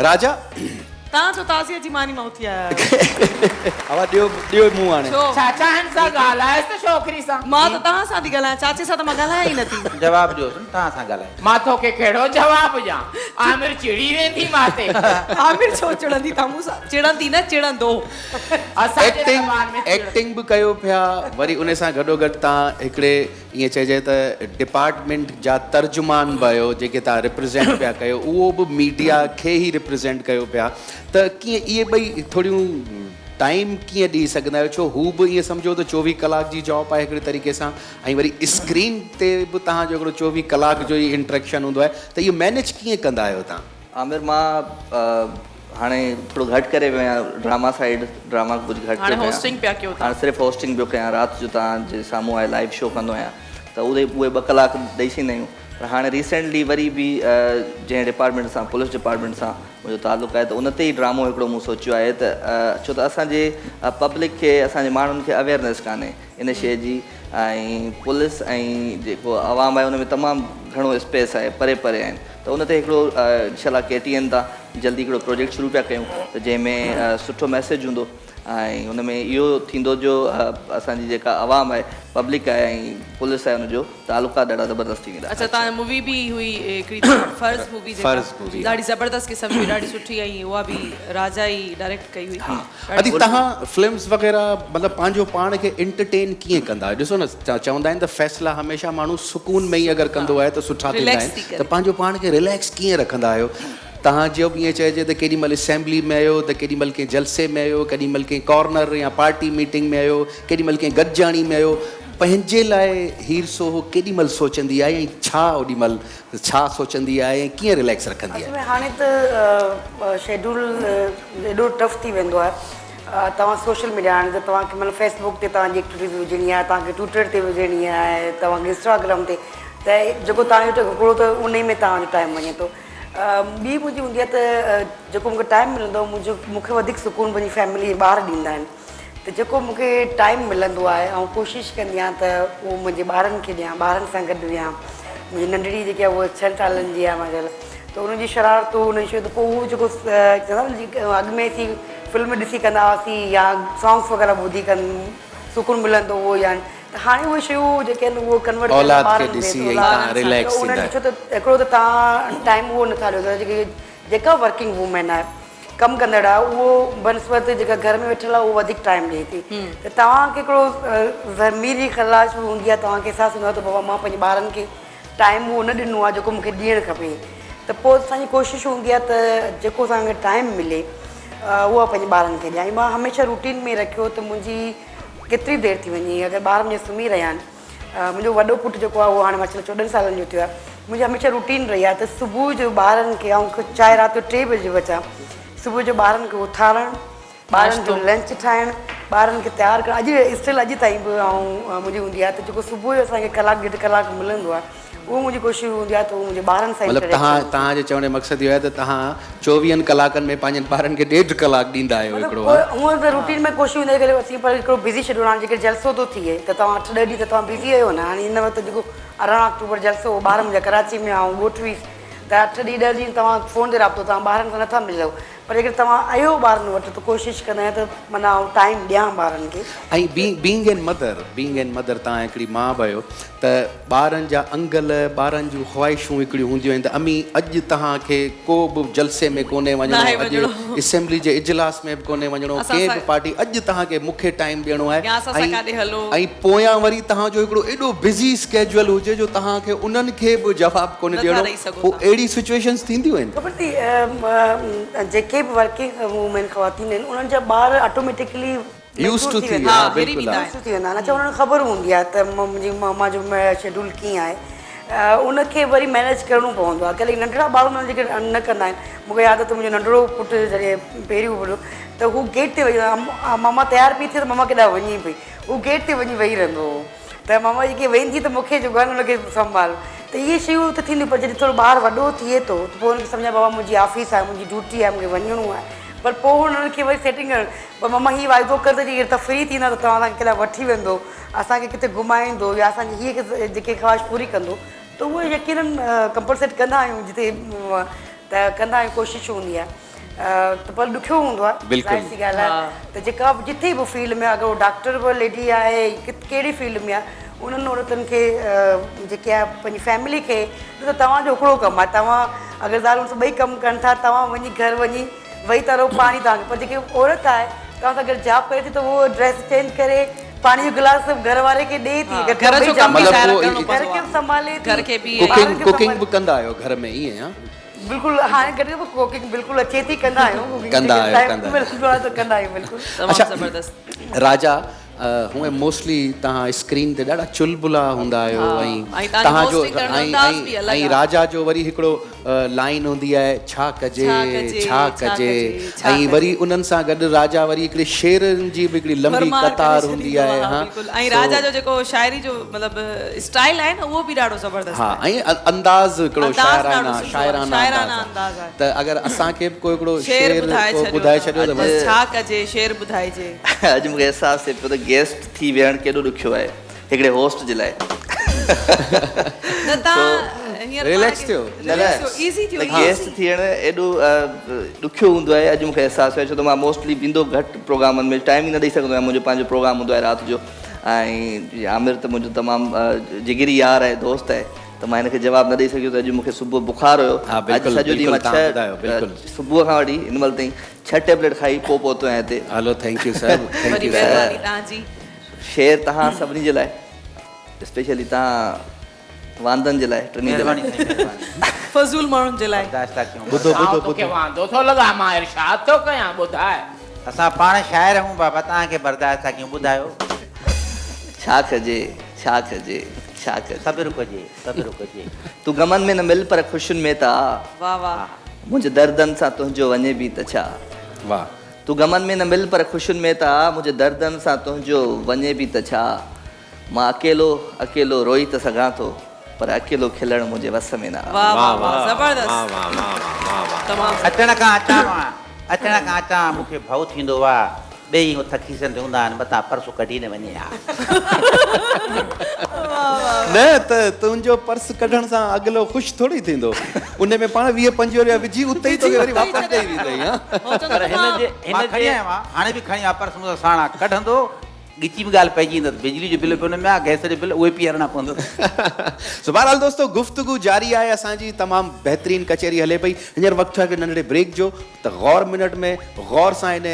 راجا. توهان ڇو تعزيت جي ماني مان اٿي آيا آهيو؟ اوا ڏيو ڏيو منهن هاڻي. ڇو؟ چاچا هن سان ڳالهائيس ته ڇوڪري سان. مان ته توهان سان ٿي ڳالهايان چاچي سان ته مان ڳالهايان ئي نٿي. جواب ڏيوس نه توهان سان ڳالهائي. مان توکي ڪهڙو جواب ڏيان عامر چڙي ويندي مان تي. عامر ڇو چڙندي توهان مون سان چڙندي نه چڙندو. اسان جي ايڪٽنگ زبان ۾ چڙ. ايڪٽنگ به ڪيو پيا وري ان سان گڏو گڏ توهان هڪڙي ائين چئجي ته ڊپارٽمينٽ جا ترجمان به آهيو جيڪي توهان ريپريزينٽ پيا ڪيو اهو به ميڊيا کي ئي ريپريزينٽ ڪيو پيا ته ڪيئن اهي ٻئي ٿوريون ٽائيم ڪيئن ڏئي سگهندا آهيو ڇو هو به ائين سمجهو ته چوويهه ڪلاڪ جي جاب آهي هڪڙي طريقي سان ۽ وري اسڪرين تي به توهان جو هڪڙو چوويهه ڪلاڪ جو ئي انٽريڪشن هوندو آهي ته اهو مينيج ڪيئن ڪندا آهيو توهان؟ عامر مان هاڻي ٿورو گهٽ ڪري ويو آهيان ڊراما سائيڊ ڊراما ڪجهه گهٽ هاڻي پيو ڪيان هوسٽنگ پيا ڪيو هاڻي توهان. صرف هوسٽنگ پيو ڪيان رات جو توهان جي سامهون آهي لائيو شو ڪندو آهيان ته اهي اهي ٻه ڪلاڪ ڏئي ڇڏيندا آهيون پر هاڻي ريسينٽلي وري به جنهن ڊپارٽمينٽ سان پوليس ڊپارٽمينٽ سان منهنجو تعلق آهي ته ان تي ئي ڊرامو هڪڙو مون سوچيو آهي ته ڇو ته اسان جي پبلڪ کي اسان جي ماڻهن کي اويئرنيس ڪانهي ان شيء جي ۽ پوليس ۽ جيڪو عوام آهي ان ۾ تمام گهڻو اسپيس آهي پري پري آهن ته ان تي هڪڙو انشاء الله ڪي ٽي اين تان جلدي هڪڙو پروجيڪٽ شروع پيا ڪيون ته جنهن ۾ سٺو ميسيج هوندو ۽ ان ۾ اهو ٿيندو جو اسان جي جيڪا عوام آهي پبلڪ آهي ۽ پوليس آهي ان جو تعلقات ڏاڍا زبردست ٿي ويندا. اڇا توهان مووي به هئي هڪڙي فرض مووي جيڪا فرض مووي ڏاڍي زبردست قسم جي ڏاڍي سٺي ۽ اها به راجا ئي ڊائريڪٽ ڪئي هئي ها ڏاڍي ادي سٺي. توهان فلمز وغيره مطلب پنهنجو پاڻ کي انٽرٽين ڪيئن ڪندا آهيو ڏسو نه چوندا آهن ته فيصلا هميشه ماڻهو سڪون ۾ ئي اگر ڪندو آهي ته سٺا ٿيندا رليڪس آهن ٿي ته ڪري. پنهنجو پاڻ کي رليڪس ڪيئن رکندا آهيو توهان جو به ائين چئجي ته ڪيڏي مهل اسيمبلي ۾ آهيو ته ڪيڏي مهل ڪنهن جلسي ۾ آهيو ڪيڏي مهل ڪنهن ڪارنر يا پارٽي ميٽنگ ۾ آهيو ڪيڏي مهل ڪنهن گڏجاڻي ۾ آهيو پنهنجي لاء هير سوهو ڪيڏي مهل سوچندي آهي ۽ ڇا اوڏي مهل ڇا سوچندي آهي ۽ ڪيئن رليڪس رکندي اصل آهي؟ ۾ هاڻي ته شيڊول ايڏو ٽف ٿي ويندو آهي توهان سوشل ميڊيا هاڻي ته توهان کي مطلب فيس بڪ تي توهان جي ايڪٽيوٽيز وجهڻي آهي توهان کي ٽوئٽر تي وجهڻي آهي توهان کي انسٽاگرام تي ته جيڪو توهان جو هڪڙو ته انهي ۾ توهان جو ٽائيم وڃي ٿو ٻي منهنجي هوندي آهي ته جيڪو مونکي ٽائيم ملندو آهي منهنجو مونکي وڌيڪ سڪون پنهنجي فيملي ۽ ٻار ڏيندا آهن ته جيڪو مونکي ٽائيم ملندو آهي آئون ڪوشش ڪندي آهيان ته اهو منهنجي ٻارن کي ڏيان ٻارن سان گڏ ويهان منهنجي ننڍڙي جيڪي آهي اها ڇهن سالن جي آهي ماشاء الله ته ان جي شرارتون ان جي شيون ته پوء اهو جيڪو چوندا آهن نه اڳ ۾ اسين فلم ڏسي ڪندا هئاسين يا سانگس وغيره ٻڌي ڪن سڪون ملندو هو يا ته هاڻي اهي شيون جيڪي آهن اهو ڪنورٽ ڪري اولاد کي ٻارن ۾ ڏسي ۽ اولاد توهان رليڪس ته انهن ٿيندا ڇو ته هڪڙو ته توهان ٽائيم اهو نٿا ڏيو جيڪي جيڪا ورڪنگ وومين آهي ڪم ڪندڙ آهي اهو بنسبت جيڪا گهر ۾ ويٺل آهي اهو وڌيڪ ٽائيم ڏئي ٿي ته توهان کي هڪڙو ضمير جي خلاش به هوندي آهي توهان کي احساس هوندو آهي ته بابا مان پنهنجي ٻارن کي ٽائيم اهو نه ڏنو آهي جيڪو مونکي ڏيڻ کپي ته پوء اسان جي ڪوشش هوندي آهي ته جيڪو اسان کي ٽائيم ملي اهو پنهنجي ٻارن کي ڏيان ۽ مان هميشه روٽين ۾ رکيو ته منهنجي ڪيتري دير ٿي وڃي اگر ٻار منهنجا سمهي رهيا آهن منهنجو وڏو پٽ جيڪو آهي اهو هاڻي ماشاء الله چوڏهن سالن جو ٿيو آهي منهنجي هميشه روٽين رهي آهي ته صبح جو ٻارن کي آئون چاهي رات جو ٽي بجي به اچان صبح جو ٻارن کي اٿارڻ ٻارن جو لنچ ٺاهڻ ٻارن کي تيار ڪرڻ اڄ اسٽل اڄ تائين به آئون منهنجي هوندي آهي ته جيڪو صبح جو اسان کي ڪلاڪ ڏيڍ ڪلاڪ ملندو آهي اهو منهنجي ڪوشش هوندي آهي ته اهو منهنجي ٻارن سان مطلب انٽريڪشن توهان توهان جي چوڻ جو مقصد اهو آهي ته توهان چوويهن ڪلاڪن ۾ پنهنجن ٻارن کي ڏيڍ ڪلاڪ ڏيندا آهيو مطلب هڪڙو پوء ها. هونئن ته روٽين ۾ ڪوشش هوندي آهي ڪري اسين پر هڪڙو بزي شيڊول هاڻي جيڪڏهن جلسو ٿو ٿئي ته توهان اٺ ڏهه ڏينهن ته توهان بزي آهيو نه هاڻي هن وقت جيڪو 18 آڪٽوبر جلسو هو ٻار منهنجا ڪراچي ۾ آئون ڳوٺ ويس ته اٺ ڏينهن ڏهه ڏينهن توهان فون تي رابطو توهان ٻارن سان نٿا ملو پر جيڪڏهن توهان آهيو ٻارن وٽ ته ڪوشش ڪندا آهيان ته معنيٰ آئون ٽائيم ڏيان ٻارن کي. ۽ Being an mother Being an mother توهان هڪڙي ماء به آهيو ته ٻارن جا انگل، ٻارن جون خواهشون هڪڙيون هونديون آهن ته امي اڄ توهان کي ڪو به جلسي ۾ ڪونهي وڃڻو، ناهي اڄ وڃڻو. اسيمبلي جي اجلاس ۾ به ڪونهي وڃڻو، اسان ڪنهن سان به پارٽي اڄ توهان کي مون کي ٽائيم ڏيڻو آهي يا اسان سان ۽ ڪاڏي هلو. ۽ پويان وري توهان جو هڪڙو ايڏو بزي اسڪيجوئل هجي جو توهان کي انهن کي به جواب ڪونهي نٿا ڏيڻو ڏئي سگهو پوء توهان. اهڙي سچوئيشنز ٿينديون آهن. خبر ٿي جيڪي به ورڪنگ وومين خواتين آهن انهن جا ٻار آٽوميٽڪلي يوز ميچور ٽو ٿي ٿي ويندا ها ها آهن هري بلڪل ويندا ها. آهن. يوز ٽو ٿي ويندا آهن اڇا انهن کي خبر هوندي آهي ته منهنجي ماما جو شيڊول ڪيئن آهي ان کي وري مينيج ڪرڻو پوندو آهي. ڪڏهن ننڍڙا ٻار هوندا آهن جيڪي نه ڪندا آهن. مون کي ياد آهي ته منهنجو ننڍڙو پٽ جڏهن پهريون وڏو ته هو گيٽ تي ويهي ماما تيار پئي ٿئي ته ماما ڪيڏانهن وڃي پئي. هو گيٽ تي وڃي ويهي رهندو هو ته ماما جيڪي ويندي ته مون کي جيڪو آهي نه ان کي سنڀال. ته اهي شيون ته ٿينديون پر جڏهن ٿورو ٻار وڏو ٿئي ٿو ته پوء ان کي سمجهائي بابا منهنجي آفيس آهي منهنجي ڊيوٽي آهي مون کي وڃڻو آهي پر پوء انهن کي وري سيٽنگ ڪرڻ پر ماما هي واعدو ڪر ته جي توهان فري ٿيندا ته توهان اسان کي ڪيڏانهن وٺي ويندو اسان کي ڪٿي گهمائيندو يا اسان جي هيء جيڪي خواهش پوري ڪندو ته اهو يقينن ڪمپلسيٽ ڪندا آهيون جتي ته ڪندا آهيون ڪوشش هوندي آهي ته پر ڏکيو هوندو آهي ظاهر سي ڳالهه آهي ته جيڪا به جتي به فيلڊ ۾ اگر هو ڊاڪٽر به ليڊي آهي ڪهڙي فيلڊ ۾ آهي انهن عورتن کي جيڪي آهي پنهنجي فيملي کي ڏسو توهان جو هڪڙو ڪم آهي توهان اگر زال مڙس ٻئي ڪم ڪن ٿا توهان وڃي گهر وڃي ويهي ٿا رهو پاڻي توهان کي پر جيڪي عورت آهي توهان سان گڏ جاب ڪري ٿي ته هوء ڊريس چينج ڪري پاڻي جو گلاس گهر واري کي ڏئي ٿي اگر گهر جو ڪم به ظاهر ڪرڻو گهر کي به سنڀالي ٿي گهر کي به ڪوڪنگ ڪوڪنگ به ڪندا آهيو گهر ۾ ائين ها. بلڪل هاڻي گڏ گڏ ڪوڪنگ بلڪل اچي ٿي ڪندا آهيون ڪوڪنگ ڪندا آهيو ڪندا ملندو آهي ته ڪندا آهيون بلڪل. تمام زبردست. راجا هونئن موسٽلي توهان اسڪرين تي ڏاڍا چلبلا هوندا آهيو ۽ توهان جو ۽ راجا جو وري هڪڙو لائين هوندي آهي ڇا ڪجي ڇا ڪجي ۽ وري انهن سان گڏ راجا وري هڪڙي شعرن جي به هڪڙي لمبي قطار هوندي آهي ها ۽ راجا جو جيڪو شاعري جو مطلب اسٽائل آهي نه اهو به ڏاڍو زبردست ها ۽ انداز هڪڙو شاعرانه شاعرانه انداز آهي ته اگر اسان کي به ڪو هڪڙو شعر ٻڌائي ڇڏيو ته بس ڇا ڪجي شعر ٻڌائجي. اڄ مون کي احساس ٿئي پيو ته گيسٽ ٿي ويهڻ ڪيڏو ڏکيو آهي هڪڙي هوسٽ جي لاء. نه توهان هينئر رليڪس ٿيو. نه نه ته گيسٽ ٿيڻ ايڏو ڏکيو هوندو آهي اڄ مون کي احساس ٿيو ڇو ته مان موسٽلي ويندو گهٽ پروگرامن ۾ ٽائيم ئي نه ڏئي سگهندو آهيان منهنجو پنهنجو پروگرام هوندو آهي رات جو ۽ عامر ته منهنجو تمام جگري يار آهي دوست آهي ته مان هن کي جواب نه ڏئي سگهيس اڄ مون کي صبح بخار هيو اڄ سڄو ڏينهن مان ڇهه صبح کان وٺي هن مهل تائين ڇهه ٽيبليٽ کائي پوء پهتو آهيان هتي. هلو thank you sir thank وڏي يو سر. مهرباني توهان جي. شعر توهان سڀني جي لاء اسپيشلي توهان واندن جي لاء ٽنهي جي لاء. مهرباني سائين مهرباني. فضول ماڻهن جي لاء. برداشت ٿا ڪيون. ٻڌو آئون ٻڌو توکي ٻڌو. واندو ٿو لڳان مان ارشاد ٿو ڪيان ٻڌاء. اسان پاڻ شاعر آهيون بابا توهان کي برداشت ٿا ڪيون ٻڌايو. ڇا ڪجي ڇا ڪجي ڇا ڪجي. صبر ڪجي صبر ڪجي. تون غمن ۾ نه مل پر خوشين ۾ ته آ. واه واه. منهنجي دردن سان تنهنجو وڃي به ته ڇا. واه. تون غمن ۾ نه مل پر خوشين ۾ ته آ منهنجي دردن سان تنهنجو وڃي به ته ڇا. مان اڪيلو اڪيلو روئي ته سگهان ٿو پر اڪيلو کلڻ منهنجي وس ۾ نه آ. واه واه واه زبردست تمام زبردست. اچڻ کان اچان مان اچڻ کان اچان مون کي ڀؤ ٿيندو آ. ٻئي هٿ کيسن تي هوندا آهن متان پرس ڪڍي نه وڃي ها. نه ته تنهنجو پرس ڪڍڻ سان اڳلو خوش ٿوري ٿيندو. ان ۾ پاڻ 20 25 رپيا وجهي اتي ئي توکي وري واپس ڏئي ويندئي ها. پر هن جي مان کڻي آيو آهيان هاڻي به کڻي آيو آهيان پرس مون سان ساڻ آ ڪڍندو ڳچي ۾ ڳالهه پئجي ويندس بجلي جو بل به ان ۾ آ گئس جو بل اهي پيارڻا پوندس. سو بهرحال دوستو گفتگو جاري آهي اسان جي تمام بهترين ڪچهري هلي پئي هينئر وقت ٿيو آهي هڪڙي ننڍڙي بريڪ جو ته غور منٽ ۾ غور سان ان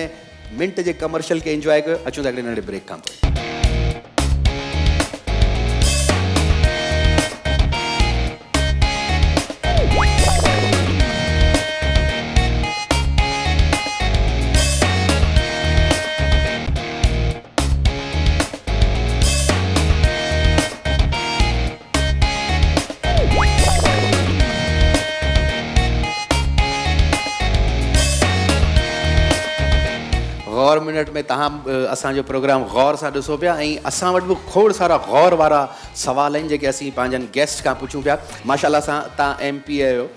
منٽ جي ڪمرشل کي انجواء ڪيو اچون ٿا هڪڙي ننڍڙي بريڪ کان پوء. غور منٽ ۾ توهان اسان جو پروگرام غور سان ڏسو پيا ۽ اسان وٽ به کوڙ سارا غور وارا سوال آهن جيڪي اسين پنهنجن گيسٽ کان پڇون پيا ماشاء الله سان توهان ايم پي آهيو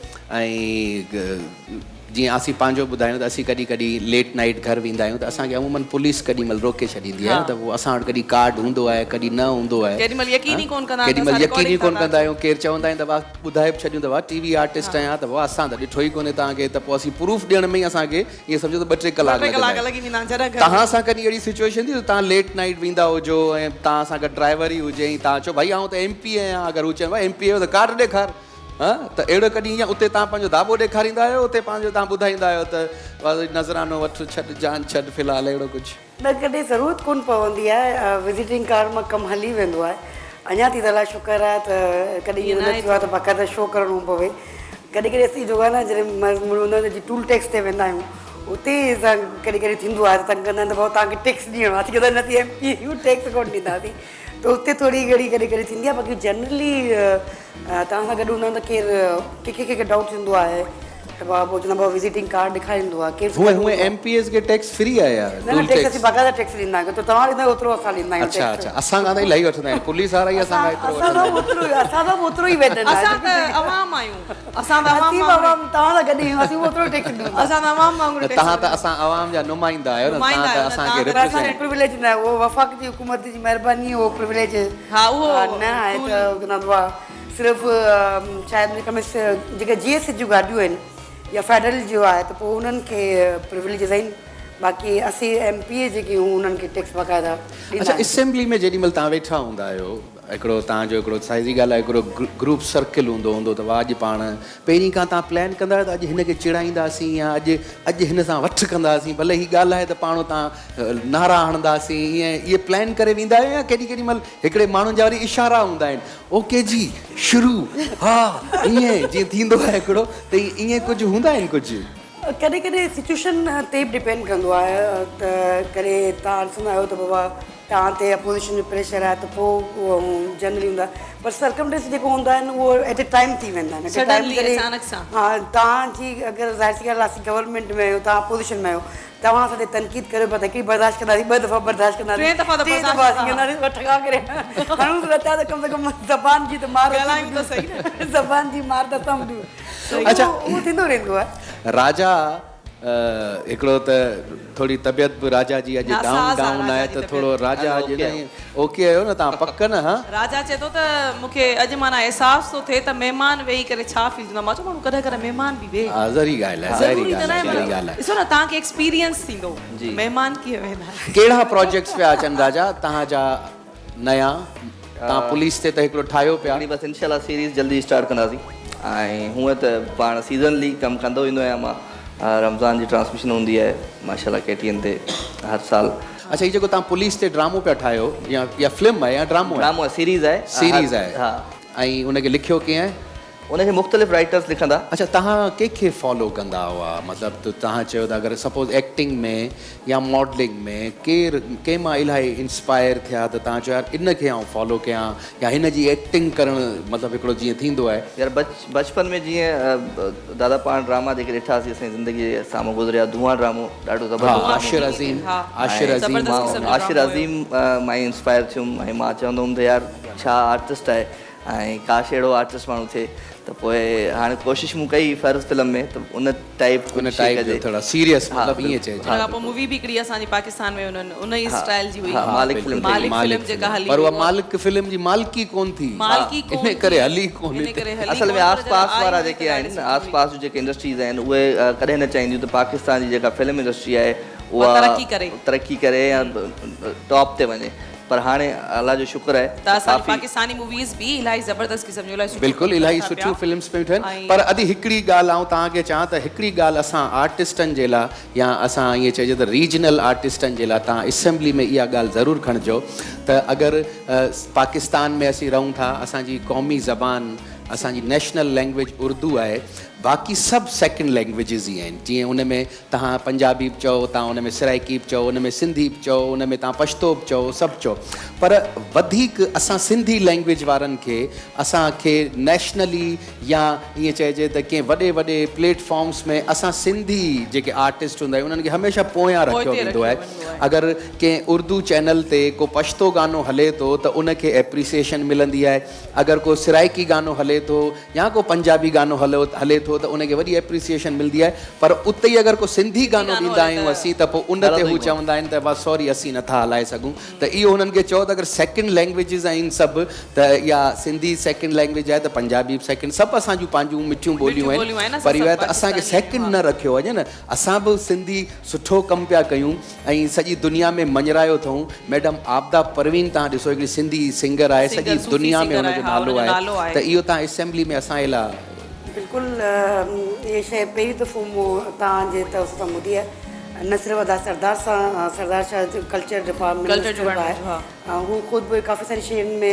۽ جيئن اسين پنهنجو ٻڌايون ته اسين ڪڏهن ڪڏهن ليٽ نائيٽ گهر ويندا آهيون ته اسان کي عموماً پوليس ڪڏهن مهل روڪي ڇڏيندي آهي نه ته پوء اسان وٽ ڪڏهن ڪارڊ هوندو آهي ڪڏهن نه هوندو آهي ڪيڏي مهل يقين ئي ڪونه ڪندا آهن ڪيڏي ته مهل اسان يقين ئي رڪارڊنگ ڪونه ٿا ڪندا آهيون ڪير چوندا آهن ته ڀاء ٻڌائي به ڇڏيون ته ڀاء ٽي وي آرٽسٽ آهيان ته ڀاء اسان ته ڏٺو ئي ڪونهي توهان کي ته پوء اسين پروف ڏيڻ ۾ ئي اسان کي ائين سمجهو ته ٻه ٽي ڪلاڪ ٻه ٽي لڳندا ڪلاڪ آهن لڳي ويندا آهن جڏهن گهر توهان سان ڪڏهن اهڙي سچوئيشن ٿي ته توهان ليٽ نائيٽ ويندا هجو ۽ توهان سان گڏ ڊرائيور ئي هجي ۽ توهان چئو ڀائي آئون ته ايم پي آهيان اگر هو چون ڀائي ايم پي آهيو ته ڪارڊ ڏيکار ها ته اهڙو ڪڏهن يا اتي توهان پنهنجو داٻو ڏيکاريندا آهيو اتي پنهنجو توهان ٻڌائيندا آهيو ته نذرانو وٺ ڇڏ جان ڇڏ في الحال اهڙو ڪجهه. نه ڪڏهن ضرورت ڪونه پوندي آهي وزيٽنگ ڪارڊ مان ڪم هلي ويندو آهي اڃا تائين ته الله شڪر آهي ته ڪڏهن اهو نه ٿيو آهي ته باقاعده شو ڪرڻو پوي ڪڏهن ڪڏهن اسين جو آهي نه جڏهن مڙهه هوندا آهيون ته جي ٽول ٽيڪس تي ويندا آهيون اتي اسان ڪڏهن ڪڏهن ٿيندو آهي ته تنگ ڪندا آهن ته ڀائو توهان کي ٽيڪس ڏيڻو آهي اسين چوندا آهيون نه اسين ايم پي آهيون ٽيڪس ڪونه ڏينداسين ته اتي ٿوري گهڻي ڪڏهن ڪڏهن ٿيندي آهي باقي جنرلي توهان سان گڏ هوندا آهن ته ڪير ڪنهن کي ڪنهن کي ڊائوٽ ٿيندو آهي ته ڀاء پوء چوندا ڀاء وزيٽنگ ڪارڊ ڏيکاريندو آهي ڪير هونئن هونئن ايم پي ايز کي ٽيڪس فري آهي يا نه نه ٽيڪس اسين باقاعده ٽيڪس ڏيندا آهيون جيترو توهان ڏيندا آهيو اوترو اسان ڏيندا آهيون اڇا اڇا اسان کان ته الاهي وٺندا آهن پوليس وارا ئي اسان کان ايترو وٺندا آهن اسان سان به اوترو ئي وٺندا آهن اسان ته عوام آهيون اسان ته عوام اسين به عوام توهان سان گڏ آهيون اسين به اوترو ٽيڪس ڏيون ٿا اسان ته عوام وانگر ٽيڪس توهان ته اسان عوام جا نمائندا آهيو نه توهان ته اسان کي ريپريزنٽ اسان کي پريوليج نه آهي اهو وفاق جي حڪومت جي مهرباني اهو پريوليج ها اهو نه آهي ته صرف شايد منهنجي خيال ۾ جيڪي جي ايس جون گاڏيون آهن يا فيڊرل جو آهي ته پوء انهن کي پريوليجز آهن باقي اسين ايم پي اي جيڪي آهيون انهن کي ٽيڪس باقاعده ڏيندا اڇا آهيون. اسيمبلي ۾ جيڏي مهل توهان ويٺا هوندا آهيو هڪڙو توهان جو هڪڙو سائزي ڳالهه آهي هڪڙو گروپ سرڪل هوندو هوندو ته واهه اڄ پاڻ پهرين کان توهان پلان ڪندا آهيو ته اڄ هن کي چيڙائينداسين يا اڄ اڄ هن سان وٺ ڪنداسين ڀلي هي ڳالهائي ته پاڻ اتان نعرا هڻنداسين ائين اهي پلان ڪري ويندا آهيو يا ڪيڏي ڪيڏي مهل هڪڙي ماڻهن جا وري اشارا هوندا آهن اوڪي جي شروع ها ائين جيئن ٿيندو آهي هڪڙو ته ائين ڪجهه هوندا آهن ڪجهه. ڪڏهن ڪڏهن سچوئيشن تي به ڊپينڊ ڪندو آهي ته ڪڏهن توهان ڏسندا آهيو ته بابا توهان تي اپوزيشن جو پريشر آهي ته پوء اهو جنرلي هوندا آهي پر سرڪمٽينس جيڪو هوندا آهن اهو ايٽ اي ٽائيم ٿي ويندا آهن ايٽ اي ٽائيم اچانڪ سان ها توهان جي اگر ظاهر سي ڳالهه آهي اسين گورنمينٽ ۾ آهيون توهان اپوزيشن ۾ آهيو توهان اسان تي تنقيد ڪريو پيا ته هڪڙي برداشت ڪنداسين ٻه دفعا برداشت ڪنداسين ٽي دفعا ته ٽي دفعا اسين ڪنداسين پر ٺڳا ڪري هڻون ته نٿا ته ڪم سي ڪم زبان جي ته مار ڳالهايون ته صحيح نه زبان جي مار ته اسان به ڏيون اڇا اهو ٿيندو رهندو آهي. راجا هڪڙو ته ٿوري طبيعت به راجا جي اڄ ڊائون ڊائون آهي ته ٿورو راجا اڄ نه اوڪي آهيو نه توهان پڪ نه ها. راجا چئي ٿو ته مون کي اڄ معنيٰ احساس ٿو ٿئي ته مهمان ويهي ڪري ڇا فيل ٿيندو آهي مان چيو ماڻهو ڪڏهن ڪڏهن مهمان به ويهي ها ضروري ڳالهه آهي ظاهري ضروري ته ڳالهه ناهي آهي ظاهري ڳالهه آهي ڏسو نه توهان کي ايڪسپيرينس ٿيندو مهمان ڪيئن ويهندا آهن. ڪهڙا پراجيڪٽس پيا اچن راجا توهان جا نيا توهان پوليس تي ته هڪڙو ٺاهيو پيا. هڪڙي بس انشاء الله سيريز جلدي اسٽارٽ ڪنداسين ۽ هونئن ته پاڻ سيزنلي ڪم ڪندو ايندو آهيان مان رمضان جي ٽرانسميشن هوندي آهي ماشاء الله ڪي ٽي اين تي هر سال. اڇا هي جيڪو توهان پوليس تي ڊرامو پيا ٺاهيو يا يا فلم آهي يا ڊرامو آهي؟ ڊرامو آهي سيريز آهي. سيريز آهي ها. ۽ ان کي لکيو ڪنهن آهي؟ ان کي مختلف رائيٽرس لکندا. اڇا توهان ڪنهن کي فالو ڪندا هئا مطلب ته توهان چيو ته اگر سپوز ايڪٽنگ ۾ يا ماڊلنگ ۾ ڪير ڪنهن مان الاهي انسپائر ٿيا ته توهان چيو يار ان کي آئون فالو ڪيان يا هن جي ايڪٽنگ ڪرڻ مطلب هڪڙو جيئن ٿيندو آهي. يار بچپن ۾ جيئن دادا پاڻ ڊراما جيڪي ڏٺاسين اسان جي زندگي جي سامهون گذريا ڌوئان ڊرامو ڏاڍو زبردست ها عاشر عظيم عاشر عظيم مان عاشر عظيم مان ئي انسپائر ٿيم ۽ مان چوندو هوم ته يار ڇا آرٽسٽ آهي ۽ ڪاش اهڙو آرٽسٽ ماڻهو ٿئي ته پوء هاڻي ڪوشش مون ڪئي فرض فلم ۾ ته ان ٽائيپ ان ڪجهه شي ٽائيپ جو ڪجي ٿورا سيريس ها مطلب ائين بلڪل چئجي. ان کان پوء مووي به هڪڙي اسان جي پاڪستان ۾ انهن ان ئي ها اسٽائل جي هئي ها مالڪ فلم ٺهي مالڪ مالڪ فلم جيڪا فلم هلي پر هئي اها اها مالڪ فلم جي مالڪي ڪون ٿي مالڪي ڪون ان ڪري ٿي هلي ڪون ان ڪري هلي اصل ڪون ۾ پر آس جڏهن پاس آئي وارا هئي ته جيڪي ڏاڍي آهن سٺي آس هئي. پاس جون جيڪي انڊسٽريز آهن اهي ڪڏهن نه چاهينديون ته پاڪستان جي جيڪا فلم انڊسٽري آهي اها اها ترقي ڪري. ترقي ڪري يا ٽاپ تي وڃي پر هاڻي الله جو شڪر آهي ته ته اسان جي ڪافي. پاڪستاني موويز به الاهي زبردست قسم جون الاهي سٺيون بلڪل ڪم ڪن الاهي ٿا سٺيون پيا فلمس پيون ٺهن ۽ پر ادي هڪڙي ڳالهه آئون توهان کي چوان ته هڪڙي ڳالهه اسان آرٽسٽن جي لا يا اسان ائين چئجي ته ريجنل آرٽسٽن جي لا توهان اسيمبلي ۾ اها ڳالهه ضرور کڻجو ته اگر پاڪستان ۾ اسين رهون ٿا اسان جي قومي زبان اسان جي نيشنل لينگويج اردو آهي باقي سڀ سيڪنڊ لينگويجز ئي آهن جيئن ان ۾ توهان پنجابي به چئو، توهان ان ۾ سرائيڪي به چئو، ان ۾ سنڌي به چئو، ان ۾ توهان پشتو به چئو، سڀ چئو پر وڌيڪ اسان سنڌي لينگويج وارن کي اسان کي نيشنلي يا ائين چئجي ته ڪنهن وڏي وڏي پليٽ فارمس ۾ اسان سنڌي جيڪي آرٽسٽ هوندا آهيون انهن کي هميشه پويان رکيو ويندو آهي اگر ڪنهن اردو چينل تي ڪو پشتو گانو هلي ٿو ته ان کي ايپريسيئشن ملندي آهي اگر ڪو سرائيڪي گانو هلي ٿو يا ڪو پنجابي گانو هلو هلي ٿو ته ان کي وڏي ايپريسيئيشن ملدي آهي پر اتي ئي اگر ڪو سنڌي گانو ڏيندا آهيون اسين ته پوء ان تي هو چوندا آهن ته بس سوري اسين نٿا هلائي سگهون ته اهو هنن کي چئو ته اگر سيڪنڊ لينگويجز آهن سڀ ته اها سنڌي سيڪنڊ لينگويج آهي ته پنجابي به سيڪنڊ سڀ اسان جون پنهنجون مٺيون ٻوليون آهن پر اهو آهي ته اسان کي سيڪنڊ نه رکيو وڃي نه اسان به سنڌي سٺو ڪم پيا ڪيون ۽ سڄي دنيا ۾ مڃرايو اٿئون ميڊم عابده پروين توهان ڏسو هڪڙي سنڌي سنگر آهي سڄي دنيا ۾ هن جو نالو آهي ته اهو توهان اسيمبلي ۾ اسان جي لاء. بلڪل اهي شيء پهريون دفعو مون توهان جي توسط سان ٻڌي آهي نه صرف ادا سردار سان سردار شاهه جو ڪلچر ڊپارٽمينٽ منسٽر به آهي هو خود به ڪافي ساري شين ۾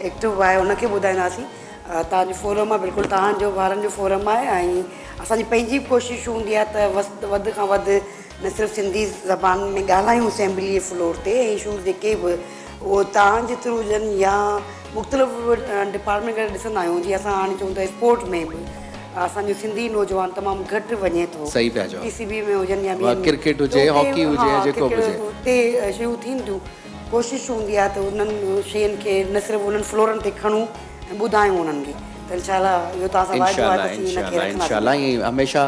ايڪٽو آهي ان کي ٻڌائينداسين. توهان جو فورم آهي بلڪل توهان جو ٻارن جو فورم آهي ۽ اسان جي پنهنجي به ڪوشش هوندي آهي ته وڌ کان وڌ نه صرف سنڌي زبان ۾ ڳالهايون اسيمبلي جي فلور تي ۽ اشوز جيڪي به اهو توهان جي ٿرو هجن يا مختلف ڊپارٽمينٽ ڪري ڏسندا آهيون جيئن اسان هاڻي چئون ٿا اسپورٽ ۾ به اسان جو سنڌي نوجوان تمام گهٽ وڃي ٿو صحيح پيا چئو پي سي بي ۾ هجن يا ٻين ۾ ڪرڪيٽ ته هجي اتي هاڪي هجي ها يا جيڪو به ڪرڪيٽ هجي. اتي شيون ٿين ٿيون ڪوشش هوندي آهي ته انهن شين کي نه صرف انهن فلورن تي کڻون ۽ ٻڌايون انهن کي ته انشاء الله اهو توهان سان واعدو آهي ته اسين ان کي انشاء الله انشاء الله رکنداسين. ائين هميشه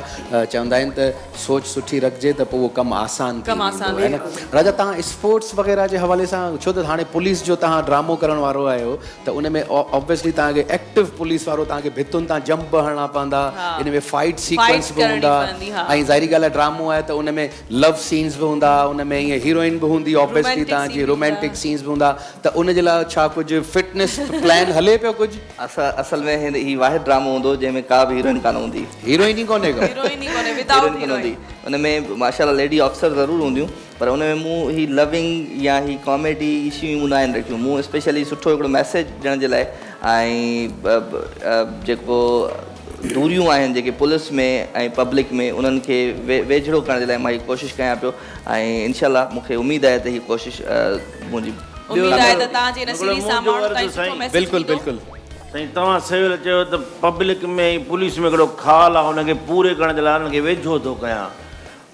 چوندا آهن ته سوچ سٺي رکجي ته پوء اهو ڪم آسان ٿي ڪم آسان ويندو آهي نه راجا توهان اسپورٽس وغيره جي حوالي سان ڇو ته هاڻي پوليس جو توهان ڊرامو ڪرڻ وارو آهيو ته ان ۾ آبويسلي توهان کي ايڪٽو پوليس وارو توهان کي ڀتن تان جمپ به هڻڻا پوندا ان ۾ فائيٽ سيڪوئنس به هوندا ۽ ظاهري ڳالهه آهي ڊرامو آهي ته ان ۾ لو سينز به هوندا ان ۾ ائين هيروئن به هوندي آبويسلي توهان جي رومانٽڪ سينز به هوندا ته ان جي لاء ڇا ڪجهه فٽنس پلان هلي پيو ڪجهه؟ اصل ۾ هي واحد ڊرامو هوندو جنهن ۾ ڪا به هيروئن ڪانه هوندي. هيروئن ئي ڪونهي ڪا. هيروئن ئي ڪونهي ودائوٽ هيروئن ڪونه هوندي. هيروئن. ان ۾ ماشاءالله ليڊي آفيسر ضرور هونديون پر ان ۾ مون هي لونگ يا هي ڪاميڊي هي شيون مون ناهن رکيون. مون اسپيشلي سٺو هڪڙو ميسيج ڏيڻ جي لاء ۽ جيڪو دوريون آهن جيڪي پوليس ۾ ۽ پبلڪ ۾ انهن کي ويجهڙو ڪرڻ جي لاء مان هي ڪوشش ڪيان پيو ۽ انشاء الله مون کي اميد آهي ته هي ڪوشش منهنجي اميد آهي ته توهان جي ان هڪڙو سيريز سان منهنجو ماڻهن عرض تائين سٺو سائين. ميسيج بلڪل ويندو. بلڪل. سائين توهان سويل چيو ته پبلڪ ۾ ۽ پوليس ۾ هڪڙو خال آهي ان کي پوري ڪرڻ جي لاء انهن کي ويجهو ٿو ڪيان.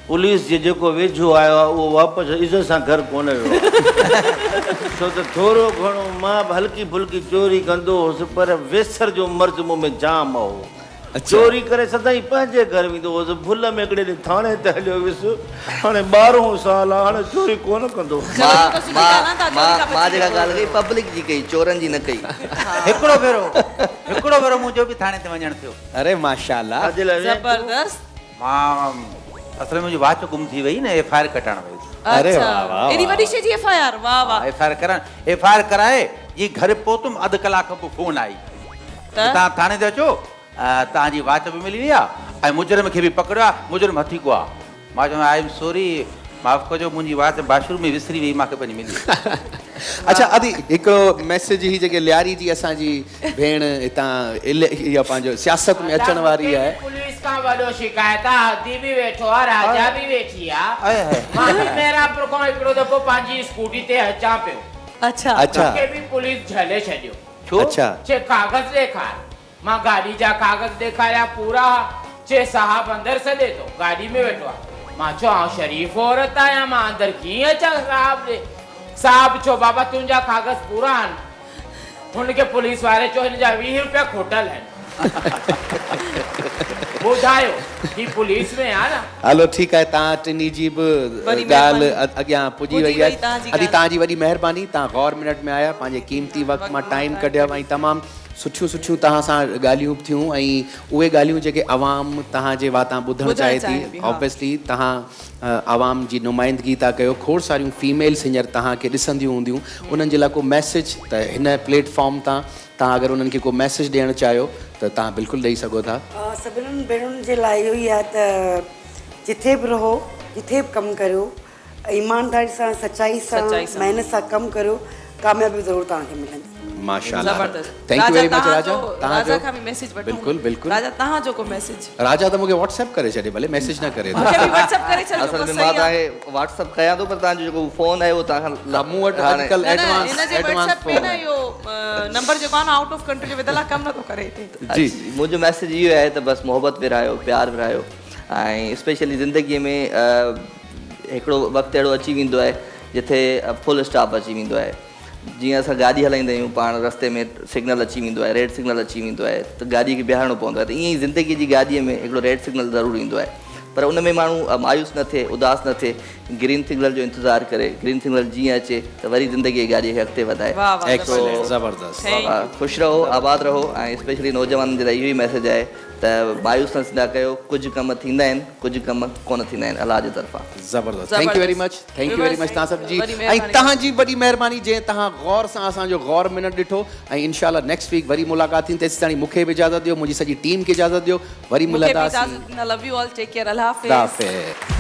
پوليس جي جيڪو ويجهو آيو آهي اهو واپس عزت سان گهر ڪونه ويو آهي. ڇو ته ٿورو گهڻو مان به هلڪي ڦلڪي چوري ڪندو هوس پر ويسر جو مرض مون ۾ جام هو. چوري ڪري سدائين پنهنجي گهر ويندو هوس. ڀل ۾ هڪڙي ڏينهن ٿاڻي تي هليو ويس. هاڻي ٻارهون سال آهي، هاڻي چوري ڪونه ڪندو. مان جيڪا ڳالهه ڪئي پبلڪ جي ڪئي، چورن جي نه ڪئي. هڪڙو ڀيرو هڪڙو ڀيرو منهنجو به ٿاڻي تي وڃڻ ٿيو. اري ماشاءالله. زبردست. مان اصل ۾ منهنجي واچ گم ٿي وئي نه ايف I R ڪٽائڻ ويس. اري واه واه. ايڏي وڏي شي جي ايف I R واه واه. ايف I R ڪرائڻ ايف I R ڪرائي جي گهر پهتم اڌ ڪلاڪ کان پوء فون آئي ته توهان ٿاڻي تي اچو توهان جي واچ به ملي وئي آهي ۽ مجرم کي به پڪڙيو آهي مجرم هٿيڪو آهي. مان چيو I am sorry معاف ڪجو منهنجي واچ باٿ روم ۾ وسري وئي مان کي پنهنجي ملي. اڇا ادي هڪڙو ميسيج هي جيڪي لياري جي اسان جي ڀيڻ هتان اها پنهنجو سياست ۾ اچڻ واري آهي. پوليس کان وڏو شڪايت آ ادي به ويٺو آ راجا به ويٺي آ مان به مهرانپور کان هڪڙو دفعو پنهنجي اسڪوٽي تي اچان پيو اڇا مونکي به پوليس جهلي ڇڏيو ڇو چي ڪاغذ ڏيکار مان گاڏي جا ڪاغذ ڏيکاريا پورا ها چي صاحب اندر سڏي ٿو گاڏي ۾ ويٺو آ مان چيو آئون شريف عورت آهيان مان اندر ڪيئن اچان صاحب ڏي صاحب چيو بابا تنهنجا ڪاغذ پورا آهن هن کي پوليس واري چيو هن جا 20 روپيا کوٽل آهن ٻڌايو هي پوليس ۾ آ نه. هلو ٺيڪ آهي توهان ٽنهي جي به وڏي ڳالهه مهرباني اڳيان پڄي پڄي وئي وئي آهي توهان جي ادي ڳالهه. توهان جي وڏي مهرباني توهان غور منٽ ۾ آيا پنهنجي قيمتي وقت مان ٽائيم ڪڍيو ۽ تمام سٺيون سٺيون توهان سان ڳالهيون به ٿيون ۽ اهي ڳالهيون جيڪي عوام توهان جي واتان ٻڌڻ ٻڌڻ چاهي ٿي چاهي پئي ها. آبويسلي توهان عوام جي نمائندگي ٿا ڪيو کوڙ ساريون فيميلز هينئر توهان کي ڏسنديون هونديون انهن جي لاء ڪو ميسيج ته هن پليٽ فارم تان توهان اگر انهن کي ڪو ميسيج ڏيڻ چاهيو ته توهان بلڪل ڏئي سگهو ٿا. سڀنن ڀيڻن جي لاء اهو ئي آهي ته جٿي به رهو جٿي به ڪم ڪريو ايمانداري سان سچائي سان محنت سان ڪم ڪريو ڪاميابي ضرور توهان کي ملندي. ماشاءالله زبردست thank you Raja very much توهان راجا جو توهان راجا جو کان به ميسيج وٺون بلڪل بلڪل راجا توهان جو ڪو ميسيج. راجا ته مونکي واٽس ايپ ڪري ڇڏي ڀلي ميسيج نه ڪري مونکي به واٽس ايپ ڪري ڇڏجو اصل بس ۾ مان صحيح آ. توهان کي واٽس ايپ ڪيان ٿو پر توهان جو جيڪو فون آهي اهو توهان کان مون وٽ هاڻي اڄڪلهه نه نه ايڊوانس هن جي واٽس ايڊوانس ايپ ۾ فون نه آهي. اهو نمبر جيڪو آ نه آئوٽ آف ڪنٽري جو وڌل آ ڪم نٿو ڪري هتي. جي. منهنجو ميسيج اهو آهي ته بس محبت ورهايو پيار ورهايو ۽ اسپيشلي زندگي ۾ هڪڙو وقت اهڙو اچي ويندو آهي جتي فل اسٽاپ اچي ويندو آهي جيئن اسان گاڏي هلائيندا آهيون پاڻ رستي ۾ سگنل اچي ويندو آهي ريڊ سگنل اچي ويندو آهي ته گاڏي کي بيهارڻو پوندو آهي ته ائين ئي زندگي جي گاڏي ۾ هڪڙو ريڊ سگنل ضرور ايندو آهي پر ان ۾ ماڻهو مايوس نه ٿئي اداس نه ٿئي گرين سگنل جو انتظار ڪري گرين سگنل جيئن اچي ته وري زندگي جي گاڏي کي اڳتي وڌائي واه واه ايڪسلنٽ زبردست خوش رهو آباد رهو ۽ اسپيشلي نوجوانن جي لاء اهو ئي ميسيج آهي ته مايوس نه ٿيندا ڪيو ڪجهه ڪم ٿيندا آهن ڪجهه ڪم ڪونه ٿيندا آهن الله جي طرفان. زبردست thank you very much thank you very much توهان سڀ جي ۽ توهان جي وڏي مهرباني جنهن توهان غور سان اسان جو غور منٽ ڏٺو ۽ انشاء الله نيڪسٽ ويڪ وري ملاقات ٿيندي تيسين تائين مون کي به اجازت ڏيو منهنجي سڄي ٽيم کي اجازت ڏيو وري مون کي به ملنداسين اجازت ڏيندا love you all take care الله خدا حافظ. حافظ.